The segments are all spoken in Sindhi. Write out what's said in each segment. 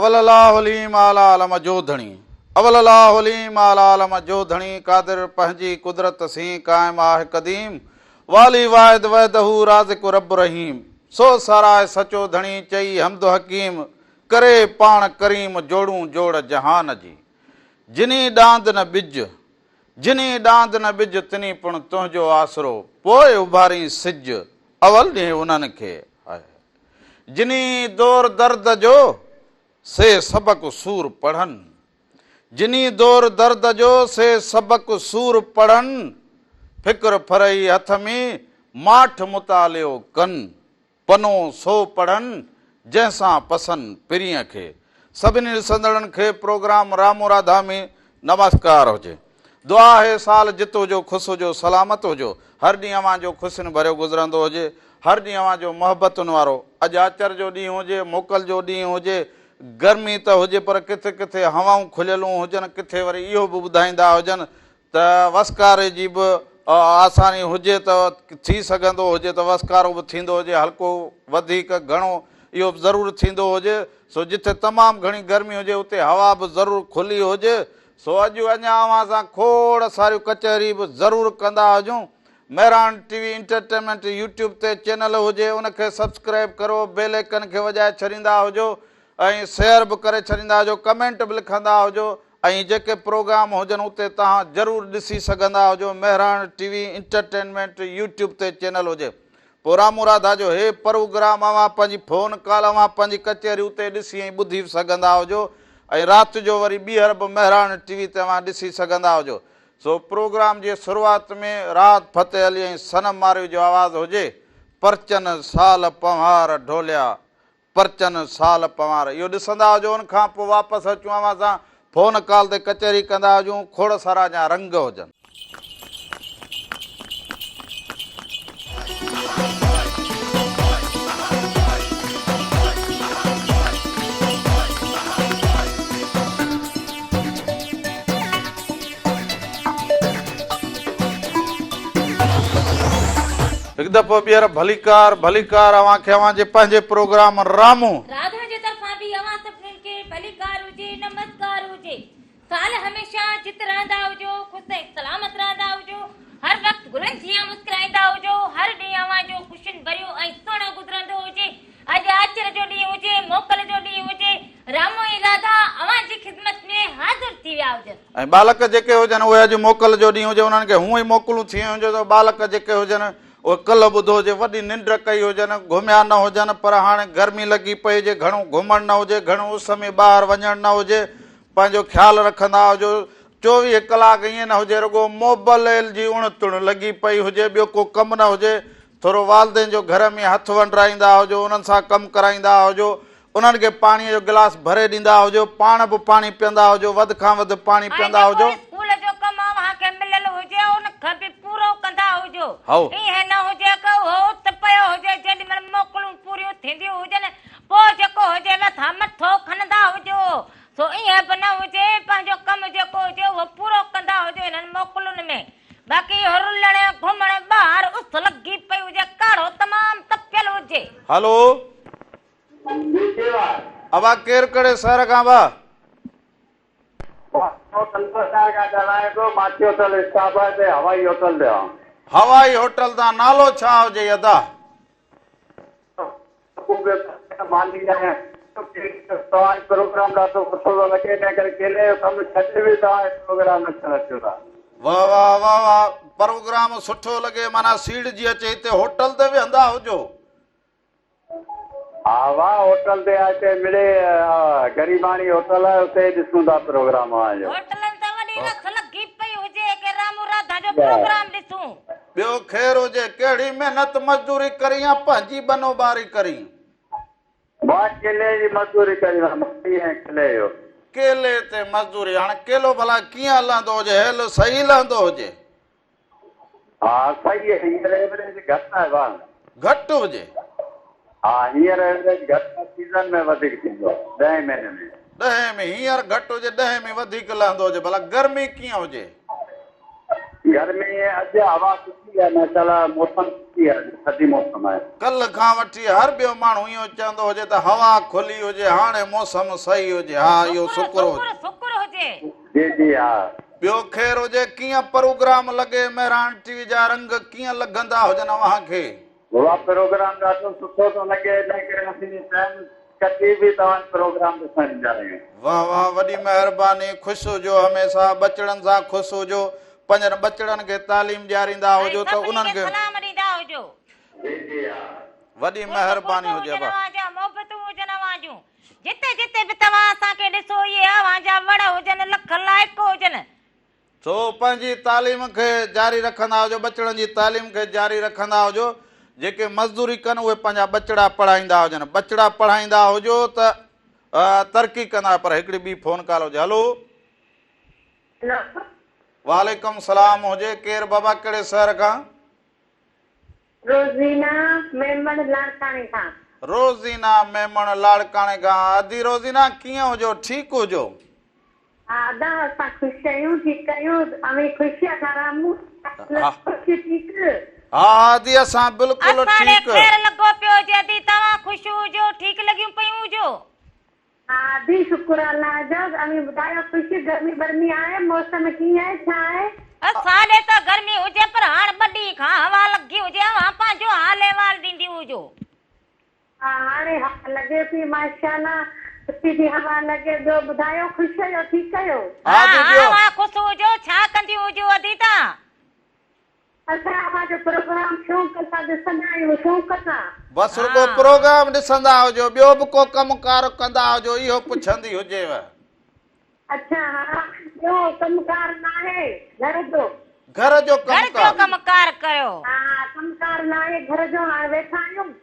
اول الله عليم اعلي عالم جو ڌڻي. اول الله عليم اعلي عالم جو ڌڻي قادر پنهنجي قدرت سين قائم آهه قديم والي واحد وحده رازق رب رحيم سو ساراهه سچو ڌڻي چئي حمد حڪيم ڪري پاڻ ڪريم جوڙون جوڙ جهان جي جني ڏاند نه ٻج جني ڏاند نه ٻج تني پڻ تنهنجو آسرو پوء اڀارين سج اول ڏينهن انهن کي آهي. جني دور درد جو، سي سبق سور پڙهن. جني دور درد جو، سي سبق سور پڙهن. فڪر ڦرهي هٿ ۾، ماٺ مطالعو ڪن. پنو سو پڙهن، جنهن سان پسن پرينء کي. سڀني ڏسندڙن کي پروگرام رامو راڌا ۾ نمسڪار هجي. دعا آهي سال جت هجو خوش هجو سلامت هجو هر ڏينهن اوهان جو خوشين ڀريو گذرندو هجي هر ڏينهن اوهان جو محبتن وارو اڄ آچر جو ڏينهن هجي موڪل جو ڏينهن هجي گرمي ته هجي پر ڪٿي ڪٿي هوائون کليلون هجن ڪٿي وري اهو به ٻڌائيندا هجن ته وسڪاري جي به آساني هجي ته ٿي سگهندو هجي ته وسڪارو به ٿيندو هجي هلڪو وڌيڪ گهڻو اهو به ضرور ٿيندو هجي سو جتي تمام گهڻي گرمي هجي اتي هوا به ضرور کلي هجي سو اڄ اڃا اوهان سان کوڙ ساريون ڪچهري به ضرور ڪندا هجون Mehran T V entertainment YouTube تي چينل هجي ان کي سبسڪرائب ڪرو بيل ايڪن کي وڄائي ڇڏيندا هجو ۽ شيئر به ڪري ڇڏيندا هجو ڪمينٽ به لکندا هجو ۽ جيڪي پروگرام هجن اتي توهان ضرور ڏسي سگهندا هجو Mehran T V entertainment YouTube تي چينل هجي پوء رامو راڌا جو هي پروگرام اوهان پنهنجي فون ڪال اوهان پنهنجي ڪچهري اتي ڏسي ۽ ٻڌي به سگهندا هجو ۽ رات جو وري ٻيهر به مهراڻ ٽي وي تي اوهان ڏسي سگهندا هجو سو پروگرام جي شروعات ۾ راحت فتح علي ۽ صنم ماروي جو آواز هجي پرچن سال پنهوار ڍوليا پرچن سال پنوار اهو ڏسندا هجو ان کان پوء واپس اچون اوهان سان فون ڪال تي ڪچهري ڪندا هجون کوڙ سارا اڃا رنگ هجن. هڪ دفعو ٻيهر ڀليڪار ڀليڪار اوهان کي اوهان جي پنهنجي پروگرام رامون. راڌا جي طرفان به اوهان سڀنين کي ڀليڪار هجي نمسڪار هجي سال هميشه جت رهندا هجو خوش ۽ سلامت رهندا هجو هر وقت گلن جيان مسڪرائيندا هجو هر ڏينهن اوهان جو خوشين ڀريو ۽ سهڻو گذرندو هجي اڄ آچر جو ڏينهن هجي موڪل جو ڏينهن هجي رامو ۽ راڌا اوهان جي خدمت ۾ حاضر ٿي ويا هجن. ۽ ٻالڪ جيڪي هجن اهي اڄ موڪل جو ڏينهن هجي انهن کي هونء ئي موڪلون ٿي ويون هجن ته ٻالڪ جيڪي هجن اهي ڪلهه ٻڌو هجي وڏي ننڊ ڪئي هجن گهميا نه هجن پر هاڻي گرمي لڳي پئي هجي گهڻو گهمڻ نه هجي گهڻو اس ۾ ٻاهر وڃڻ نه هجي پنهنجو خيال رکندا هجو 24 ڪلاڪ ائين نه هجي رڳو موبليل جي اڻ تڻ لڳي پئي هجي ٻيو ڪو ڪم نه هجي ٿورو والدين جو گهر ۾ هٿ ونڊرائيندا هجو انهن سان ڪم ڪرائيندا هجو انهن کي پاڻيء جو گلاس ڀري ڏيندا هجو، پاڻ به پاڻي پيئندا هجو، وڌ کان وڌ پاڻي ۽ پيئندا جيڪو هجو. اسڪول جو ڪم اوهان کي مليل هجي ان کي به پورو ڪندا هجو. هائو. ائين نه هجي ڪه اهو ات پيو هجي، جيڏي مهل موڪلون پوريون ٿينديون هجن، پوء جيڪو هجي مٿان مٿو کنندا هجو. سو ائين به نه هجي، پنهنجو ڪم جيڪو هجي اهو پورو ڪندا هجو انهن موڪلن ۾. باقي اهو رلڻ گهمڻ ٻاهر اس لڳي پئي هجي، ڪاڙهو تمام تپيل هجي. هلو. ابا ڪير ڪهڙي شهر کان ابا. هوائي هوٽل تان نالو ڇا هجي ادا. واه واه واه واه پروگرام سٺو لڳي معنيٰ سيڙجي اچي هتي هوٽل تي ويهندا هجو. ها واھ هوٽل تي آ هتي مڙئي غريباڻي هوٽل آهي اتي ڏسون ٿا پروگرام اوهان جو. هوٽلن تي وڏي رش لڳي پئي هجي ڪي رامو راڌا جو پروگرام ڏسون. ٻيو خير هجي ڪهڙي محنت مزدوري ڪرين يا پنهنجي ٻنو ٻاري ڪرين. مان ڪيلي جي مزدوري ڪرين ٿا مڪئي ۽ ڪيلي جو. ڪيلي تي مزدوري هاڻي ڪيلو ڀلا ڪيئن هلندو هجي هيل صحيح لهندو هجي. ها صحيح آهي هينئر ايوريج گهٽ آهي ڀاء. گهٽ هجي. ها هينئر ايوريج گهٽ آهي سيزن ۾ وڌيڪ ٿيندو آهي ڏهين مهيني ۾. ڏهين ۾ هينئر گهٽ هجي ڏهين ۾ وڌيڪ لهندو هجي ڀلا گرمي ڪيئن هجي. گرمي اڄ هوا سٺي آهي ماشاء الله موسم سٺي آهي اڄ ٿڌي موسم آهي. ڪلهه کان وٺي هر ٻيو ماڻهو اهو چوندو هجي ته هوا کلي هجي هاڻي موسم صحيح هجي ها اهو شڪر شڪر هجي. شڪر هجي. جي جي ها. ٻيو خير هجي ڪيئن پروگرام لڳي مهراڻ ٽي وي جا رنگ ڪيئن لڳندا هجن اوهان کي. واھ پروگرام ڏاڍو سٺو ٿو لڳي ان ڪري اسين ٽائيم ڪڍي به توهان جو پروگرام ڏسڻ ايندا آهيون. واھ واھ وڏي مهرباني خوش هجو هميشه ٻچڙن سان خوش هجو پنهنجن ٻچڙن کي تعليم ڏياريندا ۽ هجو ته سڀني انهن کي کي. سلام ڏيندا هجو. جي جي ها. وڏي قرب قرب مهرباني هجي هجن ابا. اوهان جا محبتون هجن اوهان جون جتي جتي به توهان اسان کي ڏسو اهي اوهان جا وڙ هجن لک لائق هجن. سو پنهنجي تعليم کي جاري رکندا هجو، ٻچڙن جي تعليم کي جاري رکندا هجو، جيڪي مزدوري ڪن اهي پنهنجا ٻچڙا پڙهائيندا هجن، ٻچڙا پڙهائيندا هجو ته ترقي ڪندا، پر هڪڙي ٻي فون ڪال هجي، هلو. هلو. وعليڪم سلام هجي، ڪير بابا ڪهڙي شهر کان؟ روزينا ميمڻ لاڙڪاڻي کان. روزينا ميمڻ لاڙڪاڻي کان، ادي روزينا ڪيئن هجو ٺيڪ هجو. ها ادا اسان خوش آهيون ٺيڪ آهيون اوهين خوش ادا رامو خوش ٺيڪ. ها ادي اسان بلڪل اسان ڏي ٺيڪ. خير لڳو پيو هجي ادي توهان خوش هجو ٺيڪ لڳيون پيون هجو. ها ادي شڪر الله جو اوهين ٻڌايو خوش گرمي برمي آهي موسم ڪيئن آهي ڇا آهي. اسان ڏي ته گرمي هجي پر هاڻ ٻه ڏينهن کان هوا لڳي هجي اوهان پنهنجو حال احوال ڏيندي هجو. ها هاڻي هوا لڳي پئي ماشاءالله سٺي ٿي هوا لڳي ٻيو ٻڌايو خوش آهيو ٺيڪ آهيو. ها ها ادي ها ٻيو. اوهان خوش هجو ڇا ڪنديون هجو ادي توهان. اسان اوهان جو پروگرام شوق سان ڏسندا آهيون شوق سان. بس رڳو پروگرام ڏسندا هجو ٻيو به ڪو ڪم ڪار ڪندا هجو اهو پڇندي هجيو. اڇا ها ٻيو ڪم ڪار ناهي گهر جو. گهر جو ڪم گهر جو ڪم ڪار ڪيو. ها ڪم ڪار ناهي گهر جو هاڻ ويٺا آهيون.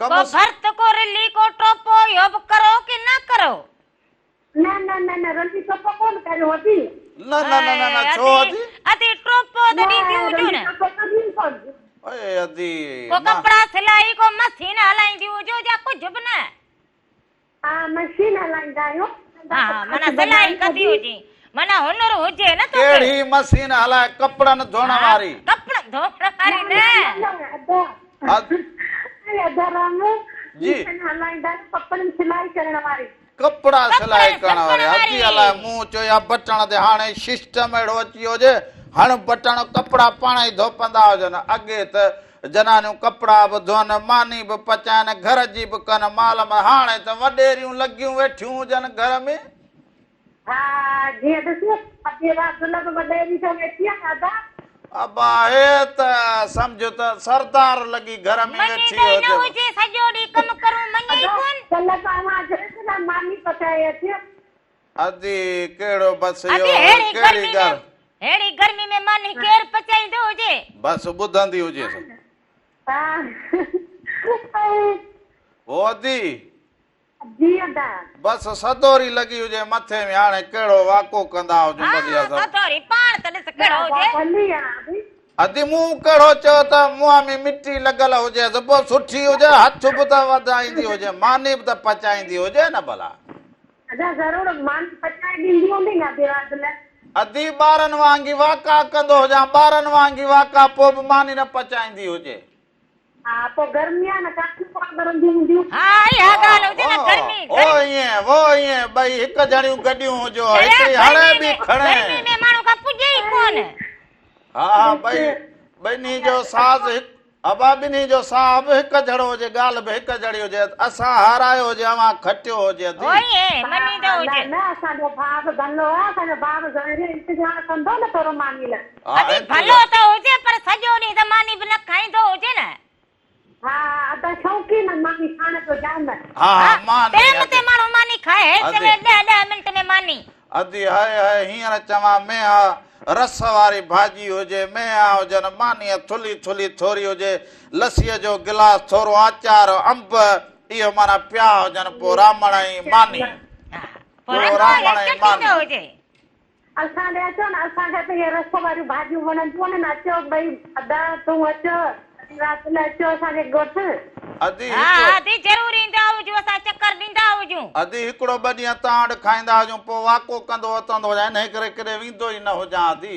ڪو ڀرت ڪو رلي ڪو ٽوپو اهو به ڪرو ڪي نه ڪرو. نه نه نه نه رنجي ٽوپو ڪون ڪريو ادي. نه نه نه نه نه ڇو ادي. ادي ٽوپو ته ڏينديون هجو نه. ٽوپو ڪڍين ڪون. اي ادي. ڪو ڪپڙا سلائي ڪو مشين هلائينديون هجو جا ڪجهه به نه. ها مشين هلائيندا آهيون. ها معنيٰ سلائي ڪندي هجين معنيٰ هنر هجي نه توکي. ڪهڙي مشين هلائي ڪپڙن ڌوئڻ واري. ڪپڙن ڌوئڻ واري نه. نه نه ادا. ادا رامو جي. مشين هلائيندا آهيون ڪپڙن سلائي ڪرڻ واري. ڪپڙا سلائي ڪپڙن ڪرڻ سبڻ واري واري. ادي الاء مون چيو يا بٽڻ تي هاڻي سسٽم اهڙو اچي ويو هجي هڻ بٽڻ ڪپڙا پاڻ ئي ڌوپندا هجن اڳي ته جنانيون ڪپڙا به ڌوئن ماني به پچائن گهر جي به ڪن مال هاڻي ته وڏيريون لڳيون ويٺيون هجن گهر ۾. ها جيئن ڏس ادي رات لڳ وڏيري ٿو ويٺي آ ادا. ابا هي ته سمجهه ته سردار لڳي گهر ۾ ويٺي مڃيندو ئي نه هجيو. هجي سڄو ڏينهن ڪم ڪرون مڃي ئي ادا ڪون. ڪلهه ته اوهان چيس نه ماني پچائي اچ. ادي ڪهڙو بس اهو ادي ههڙي ڪهڙي گرمي ۾ ڳالهه. ههڙي گرمي ۾ ماني ڪير پچائيندو هجي. بس ٻڌندي هجيس. ها هو ادي جي ادا. بس سدوري لڳي هجي مٿي ۾ هاڻي ڪهڙو واڪو ڪندا هجون ها بس اها سڀ. سدوري پاڻ ته ڏس ڪهڙو هجي. ڀلي آ ادي. ادي مون ڪهڙو چيو ته منهن ۾ مٽي لڳل هجيس پوء سٺي هجي هٿ به ته وڌائيندي هجي ماني به ته پچائيندي هجي نه ڀلا. ادا ضرور ماني پچائي ڏيندي هوندي نه ادي رات لاء. ادي ٻارن وانگي واڪا ڪندو هجان ٻارن وانگي واڪا پوء به ماني نه پچائيندي هجي. ها پوء گرمي آ نه ڪاٺيون پاڻ ٻرنديون هونديون. ها اها ڳالهه هجي نه گرمي او ائين وو ائين ٻئي هڪ جھڙيون گڏيون هجو هڪڙي هڻي ٻي کڻي. گرمي ۾ ماڻهو کان پڄي ئي ڪونه. ها ها ٻئي ٻنهي جو ساز هڪ ابا ٻنهي جو ساهه به هڪ جھڙو هجي ڳالهه به هڪ جھڙي هجي اسان هارايو هجي اوهان کٽيو هجي ادي. او ائين مڃيندو هجي. نه نه اسان جو ڀاء به ڀلو آ اسان جو ڀاء به ظاهر انتظار ڪندو نه ٿورو ماني لاء. ادي ڀلو ته هجي پر سڄو ڏينهن ته ماني به نه کائيندو هجي نه. ها ادا شوقين آ ماني کائڻ جو جام. ها ها ماني ٽيم تي ماڻهو ماني کائي هي چوي ڏهه ڏهه منٽ ۾ ماني. ادي هاء هاء هينئر چوان ميها رس واري ڀاڄي هجي ميها هجن مانيء ٿلهي ٿلهي ٿوري هجي لسيء جو گلاس ٿورو آچار انب اهو معنيٰ پيا هجن پوء رامڻ ۽ ماني پوء رامڻ ۽ ماني. اسان ڏي اچو نه اسان کي ته اهي رس واريون ڀاڄيون وڻنديون آهن اچو ٻئي ادا تون اچ ادي رات لاء اچو اسان جي ڳوٺ. ادي ها هڪ. ادي ضرور ايندا هجون اسان چڪر ڏيندا هجون. ادي هڪڙو ٻه ڏينهن تانڙ کائيندا هجون پوء واڪو ڪندو وتندو هجان انهي ڪري ڪڏهن ويندو ئي نه هجان ادي.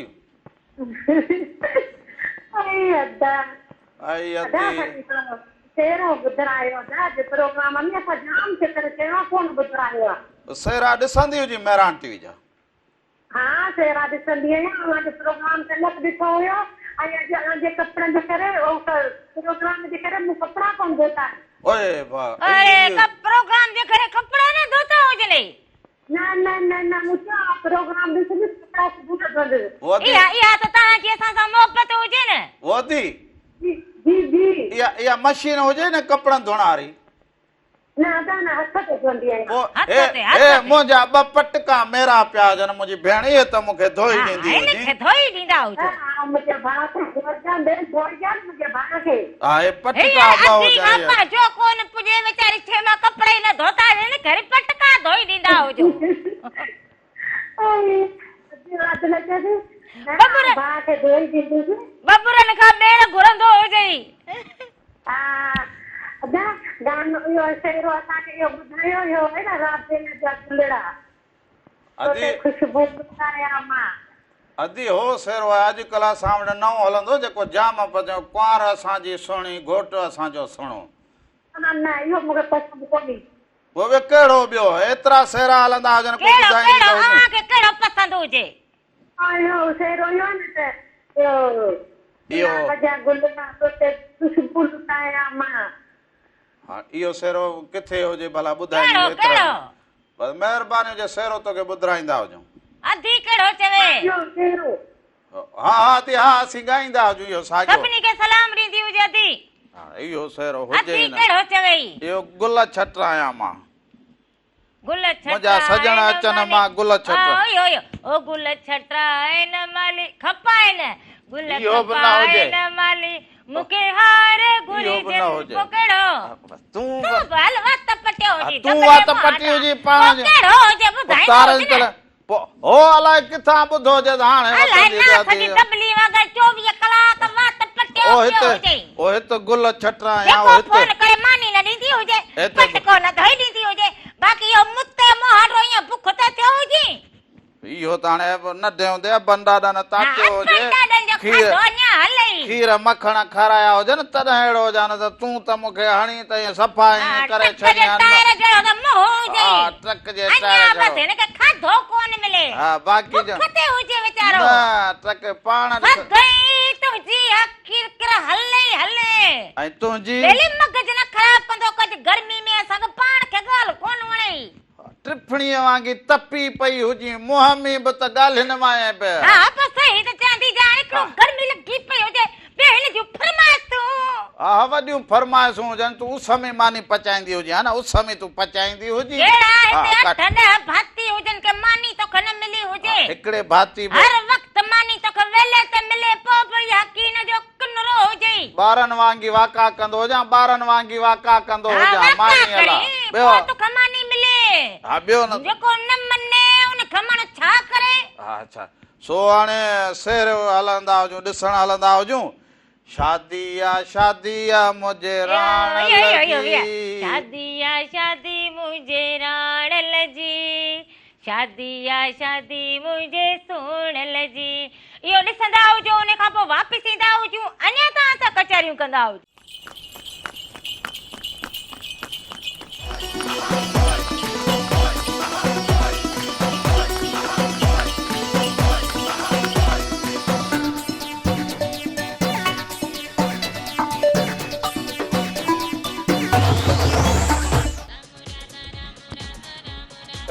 اي ادا. اي ادا ادي. اسان کي هڪڙو سهرو ٻڌرايو ادا اڄ پروگرام ۾ اسان جام چڪر ڪيو آ ڪونه ٻڌرايو آ. سهرا ڏسندي هجين مهراڻ ٽي وي جا. ها سهرا ڏسندي آهيان اوهان جو پروگرام ڪلهه به ڏٺو هيو ۽ اڄ اوهان جي ڪپڙن جي ڪري پروگرام جي ڪري مون ڪپڙا ڪونه ڌوتا آهن. اوئي ڀا اري ڪا پروگرام جي ڪري ڪپڙا نه ڌوتا هجنئي. نه نه نه نه مون چيو آ پروگرام ڏسندس ڪپڙا صبح جو ڌوئندس. اها اها ته توهان جي اسان سان محبت هجي نه. او ادي. جي جي جي. اها اها مشين هجي نه ڪپڙن ڌوئڻ واري. نه ادا نه هٿ تي ڌوئندي آهيان. پوء هي هي منهنجا ٻه پٽڪا ميرا پيا هجن منهنجي ڀيڻ اهي ته مون کي ڌوئي ڏيندي هن هجي. کي ڌوئي ڏيندا هجو. ها ها منهنجي ڀاء کي ڌوئجان ڀيڻ ڌوئجان منهنجي ڀاء کي. ها هي پٽڪا هينئر ٻه ادي هجن کان اهي. پنهنجو ڪونه پڄي ويچاري ڇيما ڪپڙا ئي نه ڌوتا هجن گهري پٽڪا ڌوئي ڏيندا هجو. ٻٻر ڀاء کي ڌوئي ڏيندس. ٻٻرن کان ٻير گهرندو هجئي. ها ادا گانو اهو سهرو اسان کي اهو ٻڌايو اهو آهي نه رابيل جا گلڙا توتي خوشبو لڪايان مان. ادي هو سهرو آهي اڄ ڪلهه اسان وٽ نئون هلندو جيڪو جام پچيو ڪنوار اسان جي سهڻي گهوٽ اسان جو سهڻو. نه نه اهو مون کي پسند ڪونهي. پوء به ڪهڙو ٻيو ايترا سهرا هلندا هجن ڪو ڪهڙو ٻڌائيندي ڪهڙو ته هجي. اوهان کي ڪهڙو پسند هجي. اهو سهرو اهو آهي نه ته اهو گلاب جا گل توتي خوشبو لٽايان مان. ها اهو سهرو ڪٿي هجي ڀلا ٻڌائيندي ڪهڙو ايترا ڪهڙو. بس مهرباني هجي سهرو توکي ٻڌرائيندا هجون. ادي ڪهڙو چوي. اهو سهرو. ها ها ادي ها اسين ڳائيندا هجون اهو ساڳيو. سڀني کي سلام ڏيندي هجي ادي. ها اهو سهرو هجي ادي ئي نه. ڪهڙو چوي. اهو گل ڇٽرايان مان. گل منهنجا سڄڻ اچن مان گل ڇٽ. او گل ڇٽرائن مالي کپائن گل کپائن مالي مونکي هار گهرجن پوء ڪهڙو تون به هل وات پٽيو هجي تون وات پٽي هجي پاڻ پوء ڪهڙو هجي ٻڌائيندو هجي نه پوء هو الائي ڪٿان ٻڌو هجي ته هاڻي الائي نه سڄي دٻلي وانگر 24 ڪلاڪ وات پٽيو پيو هجي. او هت گل ڇٽرايان جيڪو او هت. فون ڪري ماني نه ڏيندي هجي، پٽڪو نه ڌوئي ڏيندي هجي، باقي اهو متي مهاڏو ائين بک ته ٿيو هجي. اهو ته هاڻي ننڍي هوندي ابن ڏاڏن تاچيو هجي، کير مکڻ کارايا هجن تڏهن اهڙو هجان نه ته تون ته مون کي هڻي ته ائين صفا ائين ڪري ڇڏين ها نه. ٽرڪ جي ٽائر جهڙو. ها باقي جو نه ٽرڪ پاڻ ڏس. ۽ تنهنجي. ٽڦڻيء وانگي تپي پئي هجين، منهن ۾ به ته ڳالهين مان ائين پئي. ها بس صحيح ته چوان ٿي جان هڪڙو گرمي لڳي پئي هجي ٻيو هن جون فرمائشون. ها وڏيون فرمائشون هجن تون اس ۾ ماني پچائيندي هجين ها نه اس ۾ تون پچائيندي هجين. ڪهڙا هتي اٺ ڏهه ڀاتي هجن ڪي ماني توکي نه ملي هجي. هڪڙي ڀاتي به. هر وقت ماني توکي ويلي تي ملي پوء به اها ڪين جو ڪنرو هجئي. ٻارن وانگي واڪا ڪندو هجان ٻارن وانگي واڪا ڪندو ها هجان واڪا مانيء لاء. ڪرين ٻيو. پوء توکي ماني ملي. ها ٻيو نه. جيڪو نه مڃي ان کي ماڻهو ڇا ڪري. ها اڇا سو هاڻي سير هلندا هجون ڏسڻ هلندا هجون شادي آ شادي آ منهنجي راڻل جي. شادي آ شادي منهنجي راڻل جي شادي آ شادي منهنجي سهڻل جي. اهو ڏسندا هجو ان کان پوء واپس ايندا هجون اڃا توهان سان ڪچهريون ڪندا هجون.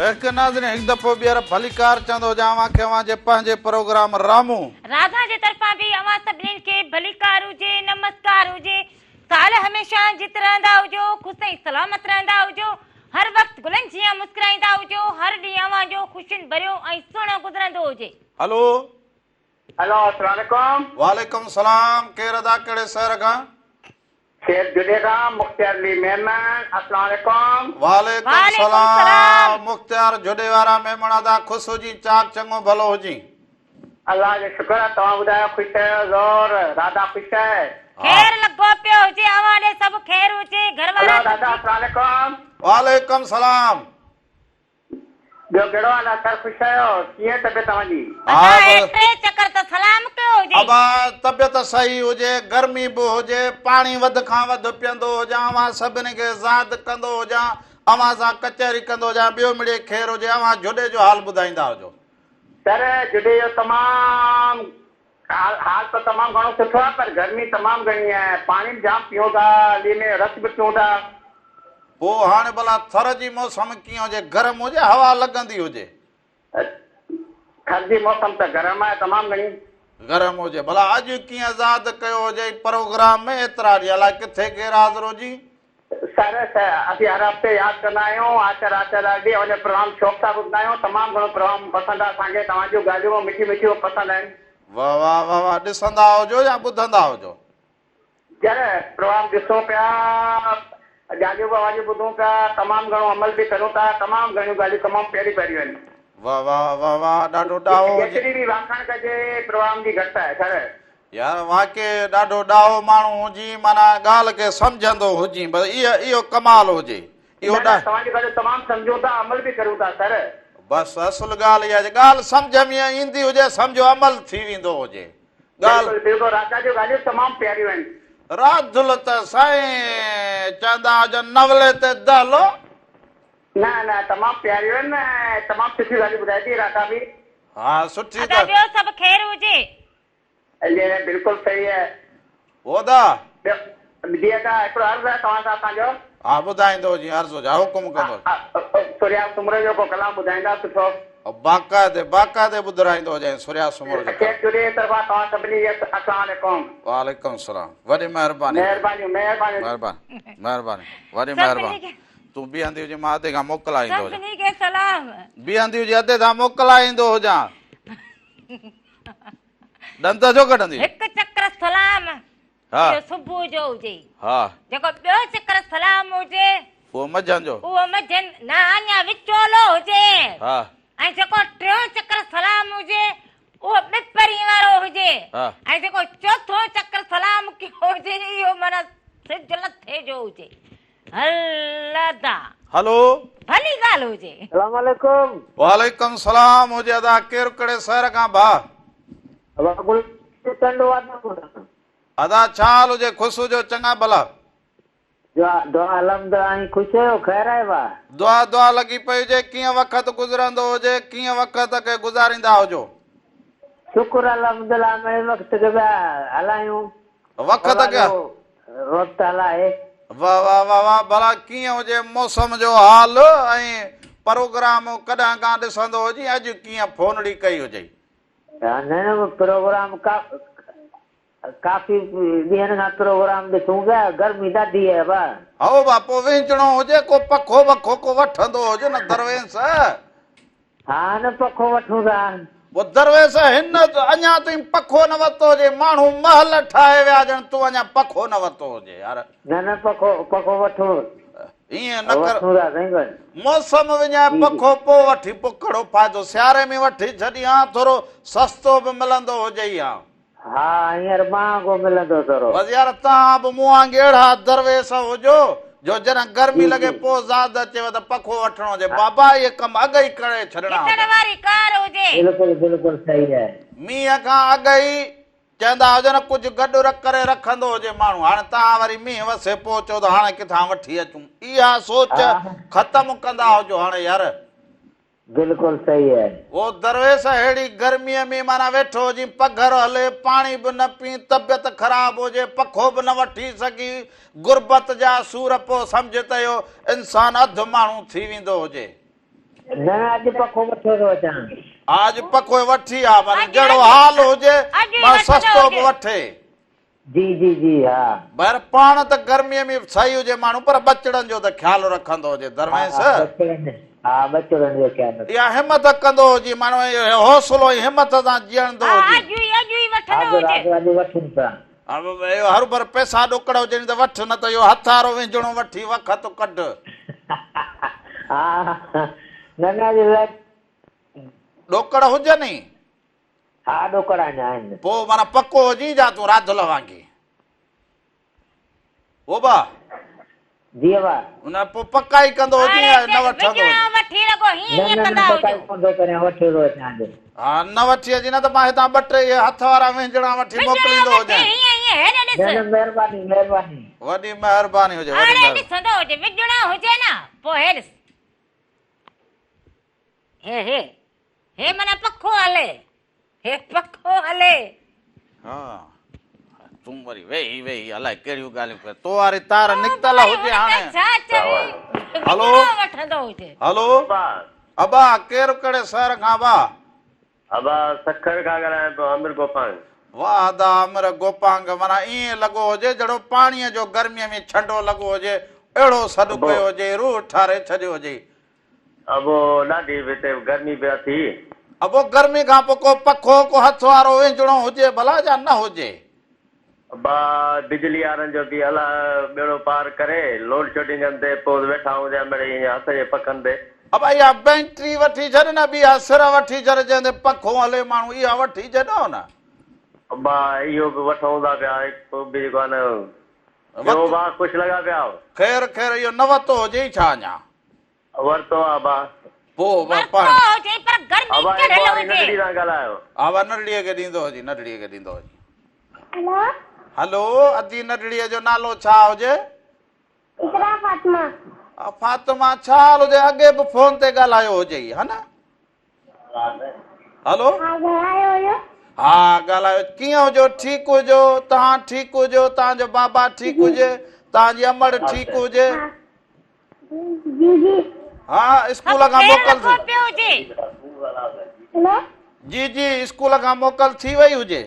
ايڪ ناظرين هڪ دفعو ٻيهر ڀليڪار چوندو هجان اوهان کي اوهان جي پنهنجي پروگرام رامون. راڌا جي طرفان به اوهان سڀنين کي ڀليڪار هجي نمسڪار هجي سال هميشه جت رهندا هجو خوش ۽ سلامت رهندا هجو هر وقت گلن جيان مسڪرائيندا هجو هر ڏينهن اوهان جو خوشين ڀريو ۽ سهڻو گذرندو هجي. هلو. هلو السلام عليڪم. وعليڪم السلام ڪير ادا ڪهڙي شهر کان. شيخ جڙي کان مختيار علي ميمڻ السلام عليڪم. وعليڪم السلام مختيار جهڏي وارا ميمڻ ادا خوش هجين چاڪ چڱو ڀلو هجين. الله جو شڪر آ توهان ٻڌايو خوش آهيو زور راڌا خوش آهي. خير لڳو پيو هجي اوهان ڏي سڀ خير هجي گهر وارا هلو سڀ دادا ٺيڪ. السلام عليڪم. وعليڪم سلام. ٻيو ڪهڙو حال آهي سر خوش آهيو ڪيئن طبيعت اوهان جي. ادا هي ٽي چڪر ته سلام ڪيو هجي. ابا طبيعت صحيح هجي گرمي به هجي پاڻي وڌ کان وڌ پيئندو هجان اوهان سڀني کي زاد ڪندو هجان اوهان سان ڪچهري ڪندو هجان ٻيو مڙئي خير هجي اوهان جهڏي جو حال ٻڌائيندا هجو. سر جهڏي جو تمام حال ته تمام گهڻو سٺو آهي پر گرمي تمام گهڻي آهي پاڻي به جام پيئون ٿا ڏينهن ۾ رس به پيئون ٿا. پوء هاڻي ڀلا ٿر جي موسم ڪيئن هجي گرم هجي هوا لڳندي هجي. ٿر جي موسم ته گرم آهي تمام گهڻي. گرم هجي ڀلا اڄ ڪيئن زاد ڪيو هجئي پروگرام ۾ ايترا ڏينهن الائي ڪٿي غير حاضر هجين. سر اسين هر هفتي ياد ڪندا آهيون آچر آچر هر ڏينهن اوهان جو پروگرام شوق سان ٻڌندا آهيون تمام گهڻو پروگرام پسند آهي اسان کي توهان جون ڳالهيون مٺيون مٺيون پسند آهن. واه واه واه واه ڏسندا هجو يا ٻڌندا هجو. يار پروگرام ڏسون پيا ڳالهيون به اوهان جون ٻڌون پيا تمام گهڻو عمل به ڪريون ٿا تمام گهڻيون ڳالهيون تمام پياريون پياريون آهن. واه واه واه واه ڏاڍو ڏاهو هجي. جيتري به واکاڻ ڪجي پروگرام جي گهٽ آهي سر. يار واقعي ڏاڍو ڏاهو ماڻهو هجين معنيٰ ڳالهه کي سمجهندو هجين بس اهو ڪمال هجي اهو نه نه توهان جي ڳالهيون تمام سمجهون ٿا عمل به ڪريون ٿا سر. بس اصل ڳالهه اها جي ڳالهه سمجهه ۾ ايندي هجي سمجهو عمل ٿي ويندو هجي ڳالهه. بلڪل بلڪل راجا جون ڳالهيون تمام پياريون آهن. راڌل ته سائين چوندا هجن نولي تي دهلو. نه نه تمام پياريون آهن ۽ تمام سٺيون ڳالهيون ٻڌائي ٿي راڌا به. ها سٺي ادا ته. ٻيو سڀ خير هجي. جي بلڪل صحيح آهي. ادا. ٻيو جي ادا هڪڙو عرض آهي توهان سان اسان جو. ها ٻڌائيندو جي عرض هجي ها حڪم ڪندو. سوريا سومرو جو ڪو ڪلام ٻڌائيندا سٺو. باقاعدي باقاعدي ٻڌرائيندو هجين سوريا سومرو جو ڪلام. شيخ جڙيي طرفان توهان سڀني کي السلام عليڪم. وعليڪم السلام وڏي مهرباني. مهربانيون مهربانيون. مهرباني مهرباني وڏي مهرباني. تون بيهندي هجين مان ادي کان موڪلائي ايندو هجان. سڀني کي سلام. بيهندي هجين ادي کان موڪلائي ايندو هجان. ڏند ڇو ڪڍندي؟ هڪ چڪر سلام اهو صبح جو هجي. ها. جيڪو ٻيو چڪر سلام هجي. اهو منجهند جو. اهو منجهند نه اڃا وچولو هجي. ها. ۽ جيڪو ٽيون چڪر سلام هجي اهو ٻپهرين وارو هجي. ها. ۽ جيڪو چوٿون چڪر سلام ڪيو هجي اهو معنيٰ سج لٿي جو هجي. هل ادا. هلو. ڀلي ڳالهه هجي. سلام عليڪم. وعليڪم سلام هجي ادا ڪير ڪهڙي شهر کان ڀاء. ابا گل ٽنڊو آدم کان. ادا ڇا حال هجي خوش هجو چڱا ڀلا. دعا دعا الحمد آهين خوش آهيو خير آهي ڀاء. دعا دعا لڳي پئي هجي ڪيئن وقت گذرندو هجي ڪيئن وقت کي گذاريندا هجو. شڪر الحمد الله مڙئي وقت کي پيا هلايون. وقت کي. وقت هلائي. واه واه واه واه ڀلا ڪيئن هجي موسم جو حال ۽ پروگرام ڪڏهن کان ڏسندو هجين اڄ ڪيئن فونڙي ڪئي هجئي. نه نه پروگرام ڪافي ڏينهن کان پروگرام ڏسون پيا گرمي ڏاڍي آهي ڀا. هائو ڀا پوء وهنجڻو هجي ڪو پکو وکو ڪو وٺندو هجي نه درويش. ها نه پکو وٺون ٿا. پوء درويش هن اڃا تائين پکو نه ورتو هجي، ماڻهو محل ٺاهي ويا هجن تون اڃا پکو نه ورتو هجي يار. نه نه پکو پکو وٺون. ائين نه ڪر. وٺون ٿا سائين بس. موسم وڃائي پکو پوء وٺي پوء ڪهڙو فائدو سياري ۾ وٺي ڇڏين ها ٿورو سستو به ملندو هجئي ها. ها هينئر مهانگو ملندو ٿورو. بس يار توهان به مون وانگي اهڙا درويش هجو جو جڏهن گرمي لڳي پوء زاد اچيو ته پکو وٺڻو هجي بابا اهي ڪم اڳ ئي ڪري ڇڏڻا گدڙ هجن. واري ڪار هجي. بلڪل بلڪل صحيح آهي. مينهن کان اڳ ئي چوندا هجن ڪجهه گڏ ڪري رکندو هجي ماڻهو هاڻي توهان وري مينهن وسي پوء چئو ته هاڻي ڪٿان وٺي اچون اها سوچ ختم ڪندا هجو هاڻي يار. بلڪل صحيح آهي. او درويش ههڙي گرميء ۾ معنيٰ ويٺو هجين پگهر هلي پاڻي به نه پين طبيعت خراب هجي پکو به نه وٺي سگهين غربت جا سور پوء سمجهه ته اهو انسان اڌ ماڻهو ٿي ويندو هجي. نه نه اڄ پکو وٺيو ٿو اچان. ها اڄ پکو وٺي آ معنيٰ جهڙو حال هجي معنيٰ سستو به وٺي. جي جي جي ها. بهر پاڻ ته گرميء ۾ صحيح هجي ماڻهو پر ٻچڙن جو ته خيال رکندو هجي درويش. ها ٻچڙن ها ٻچڙن جو خيال رکندو. اها همت ڪندو هجي ماڻهو ۽ حوصلو ۽ همت سان جيئڻدو ها هجي. اڄ ئي اڄ ئي وٺندو هجي. ها اڄ وٺون ٿا. اهو هروڀر پئسا ڏوڪڙ هجن ته وٺ نه ته اهو هٿارو وهنجڻو وٺي وکت ڪڍ. ها نه نه اڄ ڏوڪڙ هجن ئي. ها ڏوڪڙ آهن آهن. پوء معنيٰ پڪو هجين جا تون راڌل وانگي. او با. جي ابا. نه پوء پڪائي ڪندو هجين يا نه وٺندو هجين. وجهڻا وٺي رڳو هيئن نه هيئن نه نه ڪندا پڪائي هجو. ڪونه ٿو ڪريان وٺيو ٿو اچان اڄ. ها نه وٺي اچين نه ته مان هتان ٻه ٽي اهي هٿ وارا وهنجڻا وٺي وجهڻا موڪليندو وٺي هجين. هيئن هيئن هيڏي نه ڏس. نه مهرباني مهرباني. وڏي مهرباني هجي وڏي هاڻي مهرباني. ڏسندو هجي وجهڻا هجي نه پوء هي ڏس. هي هي هي معنيٰ پکو هلي هي پکو هلي. ها تون وري ويهي ويهي الائي ڪهڙيون ڳالهيون ڪرين تو واري تار نڪتل هجي هاڻي. ڇا چوي هلو وٺندو هجي. هلو ابا ڪير ڪهڙي شهر کان ابا. ابا سکر کان ڳالهايان پيو عامر گوپانگ. واه ادا عامر گوپانگ معنيٰ ائين لڳو هجي جهڙو پاڻيء جو گرميء ۾ ڇنڊو لڳو هجي اهڙو سڏ ڪيو هجي روح ٺاري ڇڏيو هجي. ابو ڏاڍي به هتي گرمي به اٿي. ابو گرمي کان پوء ڪو پکو ڪو هٿ وارو وهنجڻو هجي ڀلا يا نه هجي. ابا بجلي وارن جو به الله ٻيڙو پار ڪري لوڊ شيڊنگن تي پوء ويٺا هوندا مڙئي ائين هٿ جي پکن تي. ابا اها بينٽري وٺي ڇڏ نه ٻي اها سر وٺي ڇڏ جنهن تي پکو هلي ماڻهو اها وٺي ڇڏو نه. ابا اهو به وٺون ٿا پيا پوء به جيڪو آهي نه ٻيو ڀاء خوش لڳا پيا آهيو. خير خير اهو نه وتو هجي ڇا اڃا. ورتو آ ابا. پوء ورتو هجي پر گرمي ابا چڙهيل واري هجي. ننڍڙي سان ڳالهايو. ابا ننڍڙي کي ڏيندو هجي ننڍڙي کي ڏيندو هجي. هلو. هلو ادي ننڍڙي جو نالو ڇا هجي. اقرا فاطمه. فاطمه ڇا حال هجي اڳي به فون تي ڳالهايو هجئي ها نه. هلو. ها ڳالهايو هيو. ها ڳالهايو ڪيئن هجو ٺيڪ هجو توهان ٺيڪ هجو توهان جو بابا ٺيڪ هجي توهان جي امڙ ٺيڪ هجي. جي جي. ها اسڪول کان موڪل ٿي. پيو هجي. هلو. جي جي اسڪول کان موڪل ٿي وئي هجي.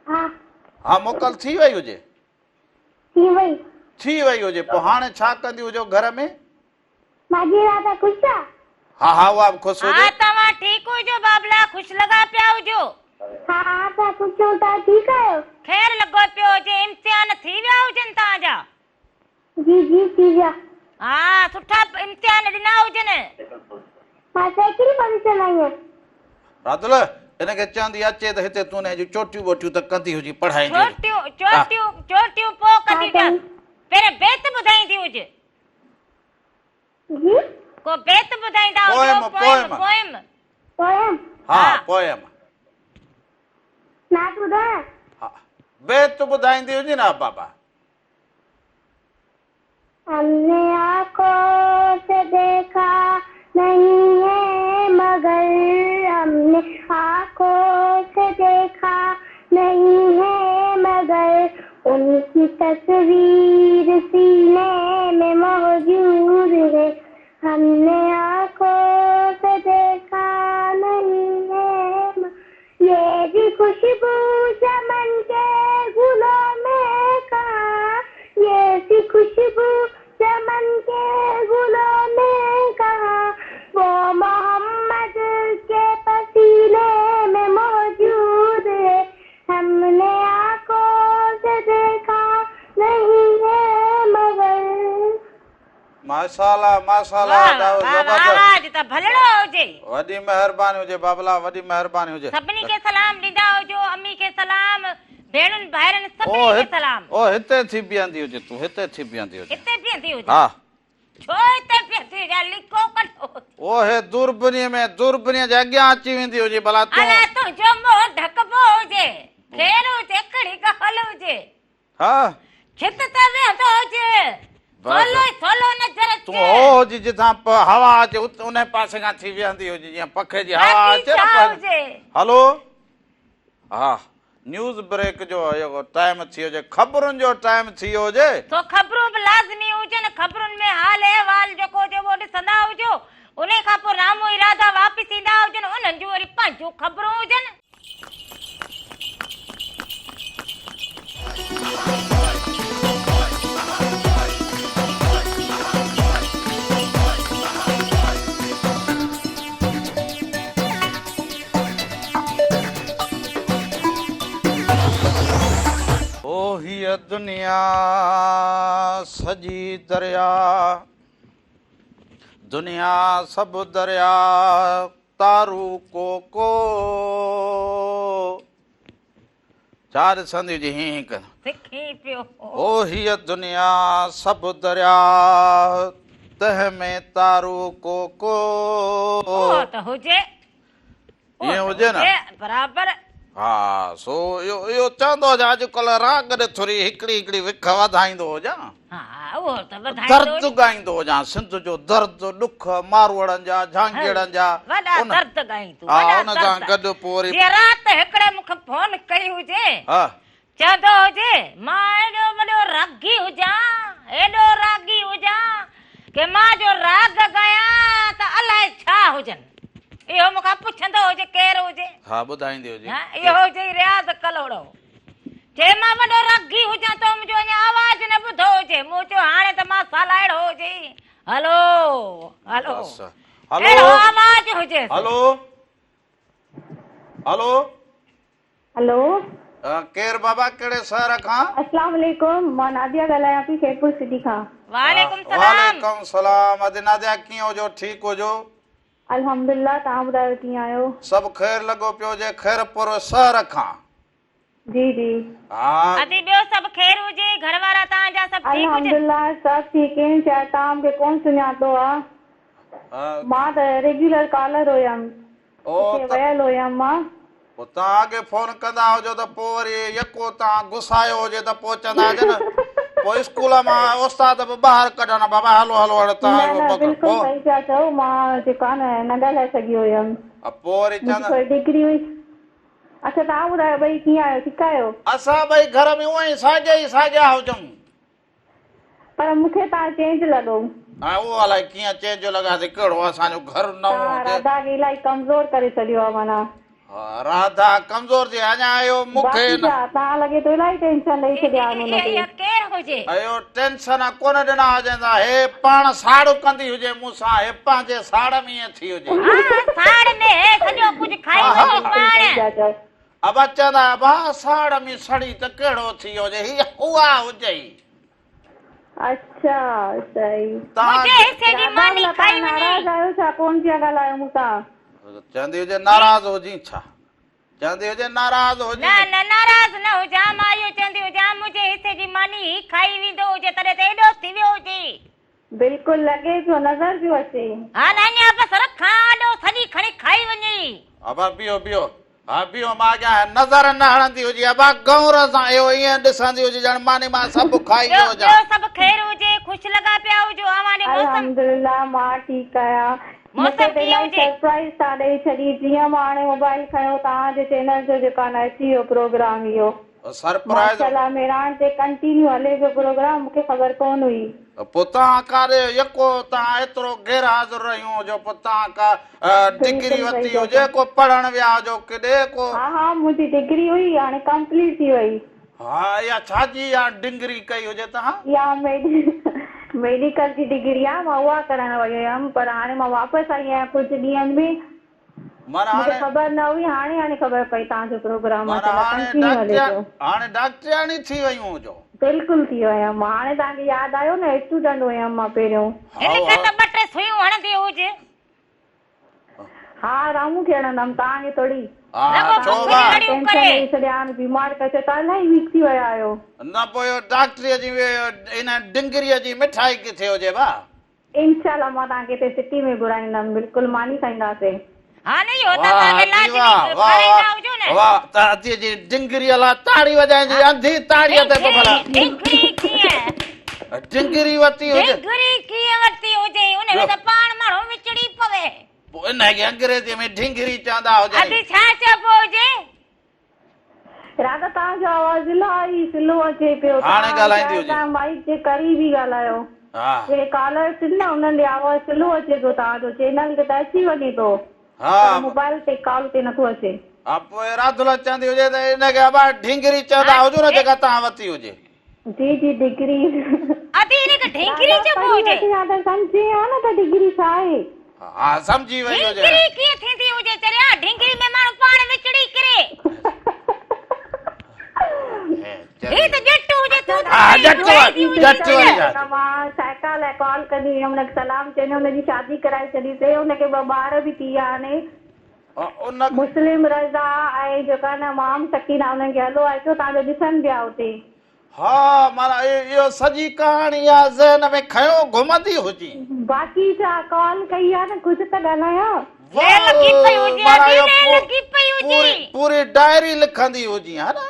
ها. ها موڪل ٿي وئي هجي. ٿي وئي. ٿي وئي هجي پوء هاڻي ڇا ڪندي هجو گهر ۾. ماجي راڌا خوش آ. ها ها اها به خوش هجي. ها توهان ٺيڪ هجو بابلا خوش لڳا پيا هجو. ها ها اسان خوش آهيون توهان ٺيڪ آهيو. خير لڳو پيو هجي امتحان ٿي ويا هجن توهان جا. جي جي ٿي ويا. ها سٺا امتحان ڏنا هجن. مان سيڪنڊ پوزيشن آئي آهيان. رادل هن کي چوندي اچي ته هتي تون هن جون چوٽيون ٻوٽيون ته ڪندي هجين پڙهائيندي هجين. چوٽيون چوٽيون چوٽيون پوء ڪندي هجانس پهرين بيت ٻڌائيندي هج. جي. ڪو بيت ٻڌائيندا هجو پوئم پوئم. پوئم. ها پوئم. نعت ٻڌايان. ها بيت ٻڌائيندي هجي نه بابا. هم ني آنکون سي ديکا نهين هي مگر هم ني آنکون سي ديکا نهين هي مگر ان ڪي تصوير سيني ۾ موجود هي هم ني آنکون سي ديکا نهين هي يه ڀي خوشبو چمن ڪي گلون ۾ ڪهان يه سي خوشبو چمن ڪي گلون ۾ ڪهان وو محمد ڪي پسيني ۾ موجود هي هم ني آنکون سي ديکا نهين هي مگر. ماشاءالله ماشاءالله واه ڏاڍو واه واه زبردست. آواز ته ڀلڙو هجي. وڏي مهرباني هجي بابلا وڏي مهرباني هجي. سڀني کي سلام ڏيندا هجو امي کي سلام ڀيڻن ڀائرن سڀني کي سلام. او هتي ٿي بيهندي هجي تون هتي ٿي بيهندي هجي. هتي بيهندي هجي. ها. ڇو هتي بيهندي هجي لڪو ڪڍو هجي. او هي دوربنيء ۾ دوربنيء جي اڳيان اچي ويندي هجي ڀلا تون. الا تنهنجو منهن ڍڪبو هجي خير هجي ڪھڙي ڳالهه هجي. ها. ڇت تي ويهندو هجي. ٿولهو ئي ٿولهو نظر اچي. تون هو هجي جتان هوا اچي انهي پاسي کان ٿي ويهندي هجي جيئن پکي جي هوا باقي اچي نه ڇا پر هجي. هلو ها نيوز بريڪ جو اهو ٽائيم ٿي هجي خبرن جو ٽائيم ٿي ويو هجي. سو خبرون به لازمي هجن خبرن ۾ حال احوال جيڪو هجي اهو ڏسندا هجو انهي کان پوء رامو ۽ راڌا واپس ايندا هجن انهن جون وري پنهنجون خبرون هجن. او هيء دنيا سڄي دريا، دنيا سڀ دريا. تارو ڪو ڪو ڇا ڏسندي هجي هين هين ڪندو. سکين پيو. او هيء دنيا سڀ درياء تنهن ۾ تارو ڪو ڪو. اهو ته هجي. ائين هجي نه. برابر. ها سو اهو اهو چوندو هجان اڄڪلهه راڳ ڏي ٿوري هڪڙي هڪڙي وک وڌائيندو هجان. ها اهو ته وڌائيندو درد ڳائيندو هجان سنڌ جو درد ڏک ماروئڙن جا جهانگيئڙن جا. وڏا درد ڳائيندو وڏا درد. ان سان گڏ پوء وري. جي رات هڪڙي مون کي فون ڪئي هجي. ها. چوندو هجي مان ايڏو وڏو راڳي هجان ايڏو راڳي هجان ڪي مان جو راڳ ڳايان ته الائي ڇا هجن. اهو مون کان پڇندو هجي ڪير هجي. ها ٻڌائيندي هجي. ها اهو هجي رياض ڪلهوڙو. چي مان وڏو راڳي هجان تو منهنجو اڃا آواز نه ٻڌو هجي. مون چيو هاڻي ته مان سالائڙو هجي. هلو هلو. اهڙو آواز هجيس. هلو هلو. هلو. ڪير بابا ڪهڙي شهر کان. اسلام عليڪم مان ناديه ڳالهايان پئي خيرپور سٽي کان. وعليڪم سلام. وعليڪم سلام ادي ناديه ڪيئن هجو ٺيڪ هجو. الحمدلله توهان ٻڌايو ڪيئن آهيو. سڀ خير لڳو پيو هجي خيرپور شهر کان. جي جي. ها. ادي ٻيو سڀ خير هجي گهر وارا توهان جا سڀ ٺيڪ هجن. الحمدلله سڀ ٺيڪ آهن شايد توهان مونکي ڪون سڃاتو آ مان ته ريگيولر ڪالر هيم. اتي ويل هيم مان. پوء توهان اڳي فون ڪندا هجو ته پوء وري يڪو توهان گسايو هجي ته پوء چوندا هجن پوء اسڪول مان استاد به ٻاهر ڪڍن بابا هلو هلو هاڻي نه نه بلڪل صحيح پيا چئو مان جيڪو آهي نه نه ڳالهائي سگهي هيم. پوء وري چوندا. منهنجي ٿوري ڊگري هئي. اڇا توهان ٻڌايو ٻئي ڪيئن آهيو ٺيڪ آهيو. اسان ٻئي گهر ۾ اونئن ئي ساڳيا ئي ساڳيا هجون. پر مون کي توهان چينج لڳو. ۽ اهو الائي ڪيئن چينج لڳاسين ڪهڙو اسان جو گهر نئون توهان هجي. راڌا کي الائي ڪمزور ڪري ڇڏيو آهي معنيٰ. ها راڌا ڪمزور ٿي اڃا اهو مون کي باقي نه. ڇا توهان لڳي ٿو الائي ٽينشن ڏئي ڇڏيا آهن هن کي. اها ڪير هجي. اهو ٽينشن ڪونه ڏنا هجن ته هي پاڻ ساڙ ڪندي هجي مون سان هي پنهنجي ساڙ ۾ ائين ٿي هجي. ها ساڙ ۾ هي سڄو ڪجهه کائي وڃي پاڻ. ابا چوندا ابا ساڙ ۾ سڙي ته ڪهڙو ٿي هجي هي اها هجئي. اڇا صحيح. منهنجي حصي جي ماني کائي وڃي. ناراض آهيو ڇا ڪون پيا ڳالهايو مون سان. چوندي هجي ناراض هجين ڇا چوندي هجي ناراض هجين. نه نه ناراض نه هجان مان اهو چوندي هجان منهنجي حصي جي ماني هي کائي ويندو هجي تڏهن ته ايڏو ٿي ويو هجي. بلڪل لڳي پيو نظر پيو اچي. ها نه اڃا بصر کان آڏو سڄي کڻي کائي وڃي. ابا بيهو بيهو ها بيهو مان اڳيان نظر نه هڻندي هجي ابا گئونر سان اهو ائين ڏسندي هجي ڄڻ ماني مان سڀ کائي ويو هجان. ٻيو سڀ خير هجي خوش لڳا پيا هجو اوهان ڏي موسم. الحمدلله مان ٺيڪ آهيان مون کي موسم ته ڪيئن الاهي هجي. سرپرائز توهان ڏئي ڇڏي جيئن مان هاڻي موبائل کنيو توهان جي چينل جو جيڪو آهي نه اچي ويو پروگرام اهو. سرپرائز. ماشاءالله مهراڻ تي ڪنٽينيو هلي پيو پروگرام مونکي خبر ڪون هئي. پوء توهان ڪاڏي يڪو توهان ايترو غير حاضر رهيون هجو پوء توهان ڪا ڊگري بلڪل ورتي صحيح ٿا هجي چئو. ڪو پڙهڻ ويا هجو ڪيڏي ڪو. ها ها منهنجي ڊگري هئي هاڻي ڪمپليٽ ٿي وئي. ها اها ڇا جي اها ڊنگري ڪئي هجي توهان. اها ميڊيڪل جي ڊگري آ مان اها ڪرڻ وئي هيم پر هاڻي مان واپس آئي آهيان ڪجهه ڏينهن ۾. معنيٰ مون کي هاڻي خبر نه هئي هاڻي هاڻي خبر پئي توهان جو پروگرام معنيٰ ماشاءالله هاڻي ڪنٽينيو هلي ڊاڪٽريا پيو. هاڻي ڊاڪٽرياڻي ٿي ويون هجو. بلڪل ٿي ويم مان هاڻي توهان کي ياد آيو نه اسٽوڊنٽ هيم مان پهريون. هن هائو کي هائو. ته ٻه ٽي سوئيون هڻندي هج. ها رامون کي هڻندم توهان کي ٿوري. ها رڳو ڇو بک وا. جي رڙيون ٽينشن ڪري. ڏئي ڇڏيا هاڻي بيمار ڪري ڇڏيو توهان الاهي ويڪ ٿي ويا آهيو. نه پوء اهو ڊاڪٽريء جي ان ڊنگريء جي مٺائي ڪٿي هجي وا. انشاء الله مان توهان کي هتي سٽي ۾ گهرائيندم بلڪل ماني کائينداسين. ها نه اهو ته اسان واه کي جي لازمي واه واه کارائيندا هجو نه. واه ته اديء جي ڊنگريء لاء تاڙي وڄائجي انڌي تاڙيء تي به ڀلا. ڊنگري ڪيئن. ڊنگري ورتي هجي. ڊنگري ڪيئن ورتي هجي ان ۾ ته پاڻ ماڻهو وچڙي پوي. پوء انهيء کي انگريزيء ۾ ڍينگري چوندا هجن. ادي ڇا چئبو هجي. راڌا توهان جو آواز الاهي سلو اچي پيو هاڻي توهان ڳالهائيندي شايد هجي. توهان مائيڪ جي قريب ئي ڳالهايو ها. جيڪي ڪالرس آهن نه انهن ڏي آواز سلو اچي پيو توهان جو چينل تي ته اچي وڃي ٿو ها. پر موبائل تي ڪال تي نٿو اچي. ها پوء راڌل چوندي هجي ته ان کي ابا ڍينگري چوندا هجو نه جيڪا توهان ورتي هجي. جي جي ڊگري. ادي ان کي ڍينگري راڌا چئبو پڙهي هجي. وٺي ها ته سمجهي ها نه ته ڊگري ڇا آهي. ها سمجهي وئي هجي. ڍينگري ڪيئن ٿيندي هجي چريا ڍينگري ۾ ماڻهو پاڻ وچڙي ڪري. هي ته ڄٽ هجي تون ته ها وري ڄٽ ٻڌائيندي هجي ڄٽ چريا. واري ڳالهه. ته مان سائڪا لاء ڪال ڪندي هيم ان کي سلام چوندي هيم ان جي شادي ڪرائي ڇڏي سي ان کي ٻه ٻار به ٿي ويا هاڻي. ان. مسلم رضا ۽ جيڪا نه مام سڪينه انهن کي هلو آهي ڇو تان جو ڏسن پيا اتي. ها معنيٰ اهو سڄي ڪهاڻي اها ذهن ۾ کنيو گهمندي هجين. باقي ڇا ڪال ڪئي آ نه ڪجهه ته ڳالهايان. لئه لڳي پئي هجي معنيٰ ادي اهو لئه لڳي پئي پوري هجي. پوري ڊائري لکندي هجين ها نه.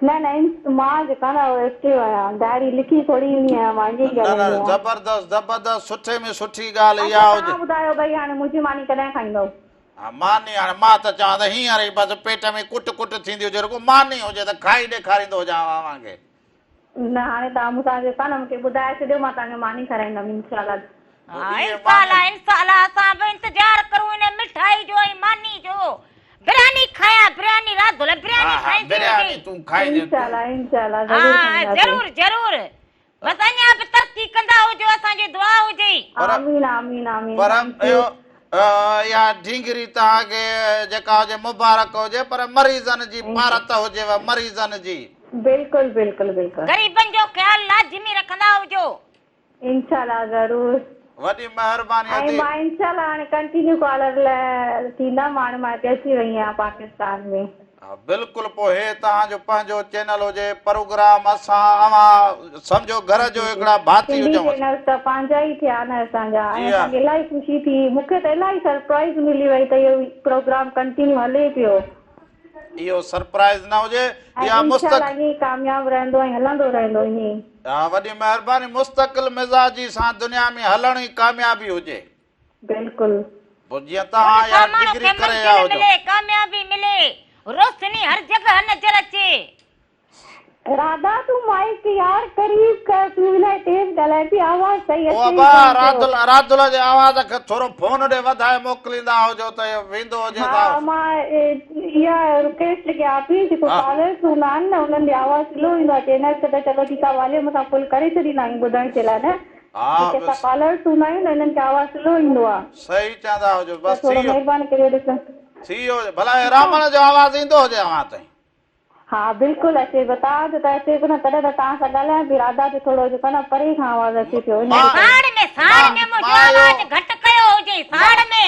نه نه مان جيڪا نه ايڪٽو آهيان ڊائري لکي ٿوري ايندي آهيان مان ائين ئي نه نه ڳالهائيندي آهيان. زبردست زبردست سٺي ۾ سٺي ڳالهه اڇا اها هجي. توهان ٻڌايو ڀئي هاڻي منهنجي ماني ڪڏهن کائيندؤ. ها ماني هاڻي مان ته چوان ته هينئر ئي بس پيٽ ۾ ڪٽ ڪٽ ٿيندي هجي رڳو ماني هجي ته کائي ڏيکاريندو هجان اوهان کي. نه هاڻي توهان مون سان جيڪا نه مون کي ٻڌائي ڇڏيو مان توهان کي ماني کارائيندم انشاء الله. ها انشاء الله انشاء الله اسان به انتظار ڪرون ان مٺائي جو ۽ ماني جو برياني کايان برياني راڌل برياني کائيندي برياني تون کائيندين انشاء الله انشاء الله ضرور ها ضرور ضرور بس اڃا به ترقي ڪندا هجو اسان جي دعا هجي. آمين آمين آمين پر اهو اها ڍينگري توهان کي جيڪا هجي مبارڪ هجي پر مريضن جي پارت هجيو مريضن جي. بلڪل بلڪل بلڪل. غريبن جو خيال لازمي رکندا هجو. انشاء الله ضرور. وڏي مهرباني ۽ ادي. مان انشاء الله هاڻي ڪنٽينيو ڪالر لاء ٿيندم هاڻي مان هتي اچي وئي آهيان پاڪستان ۾. ها بلڪل پوء هي توهان جو پنهنجو چينل هجي پروگرام اسان اوهان سمجهو گهر جو هڪڙا ڀاتي سنڌي هجون. چينلز ته پنهنجا ئي ٿيا نه اسان جا ۽ جي ها. اسان کي الاهي خوشي ٿي مون کي ته الاهي سرپرائز ملي وئي ته اهو پروگرام ڪنٽينيو هلي پيو. اهو سرپرائز نه هجي ۽ اها انشاء مستق. الله ائين ئي ڪامياب رهندو ۽ هلندو رهندو ائين ئي. ها وڏي مهرباني مستقل مزاجي سان دنيا ۾ هلڻ ئي ڪاميابي هجي. بلڪل. پوء جيئن ان توهان اها سان ماڻهو ڊگري کي ڪري آيا منزل هجو. ملي، ڪاميابي ملي، روشني هر جڳهه نظر اچي. راڌا تون مائيڪ يار قريب ڪر تون الائي تيز ڳالهائين ٿي آواز صحيح او اچي ئي ابا ڪونه پيو. راڌل راڌل جي آواز کي ٿورو فون ڏي وڌائي موڪليندا هجو ته اهو ويندو هجي ها ته. مان اها رڪويسٽ ڪيان پئي جيڪو ها. ڪالرس هوندا آهن نه انهن جي آواز سلو ايندو آهي چينل تي ته چلو ٺيڪ آهي واليوم اسان فل ڪري ڇڏيندا آهيون ٻڌڻ جي لاء نه ها جيڪي اسان بس. ڪالرس هوندا آهيون نه انهن کي آواز سلو ايندو آهي. صحيح چوندا هجو ته بس ٿي ٿورو ويو. مهرباني ڪريو ڏسو. ٿي ويو هجي ڀلا هي ٺيڪ آهي. رامڻ جو آواز ايندو هجي اوهان تائين. ها بلڪل اچي پيو توهان جو ته اچي پيو نه تڏهن ته توهان سان ڳالهايان پئي راڌا جو ٿورو جيڪو آهي نه پري کان آواز اچي پيو ان جي مان ڪري. ساڙ ۾ ساڙ مان ۾ منهنجو مان آواز اهو گهٽ ڪيو هجي ساڙ ۾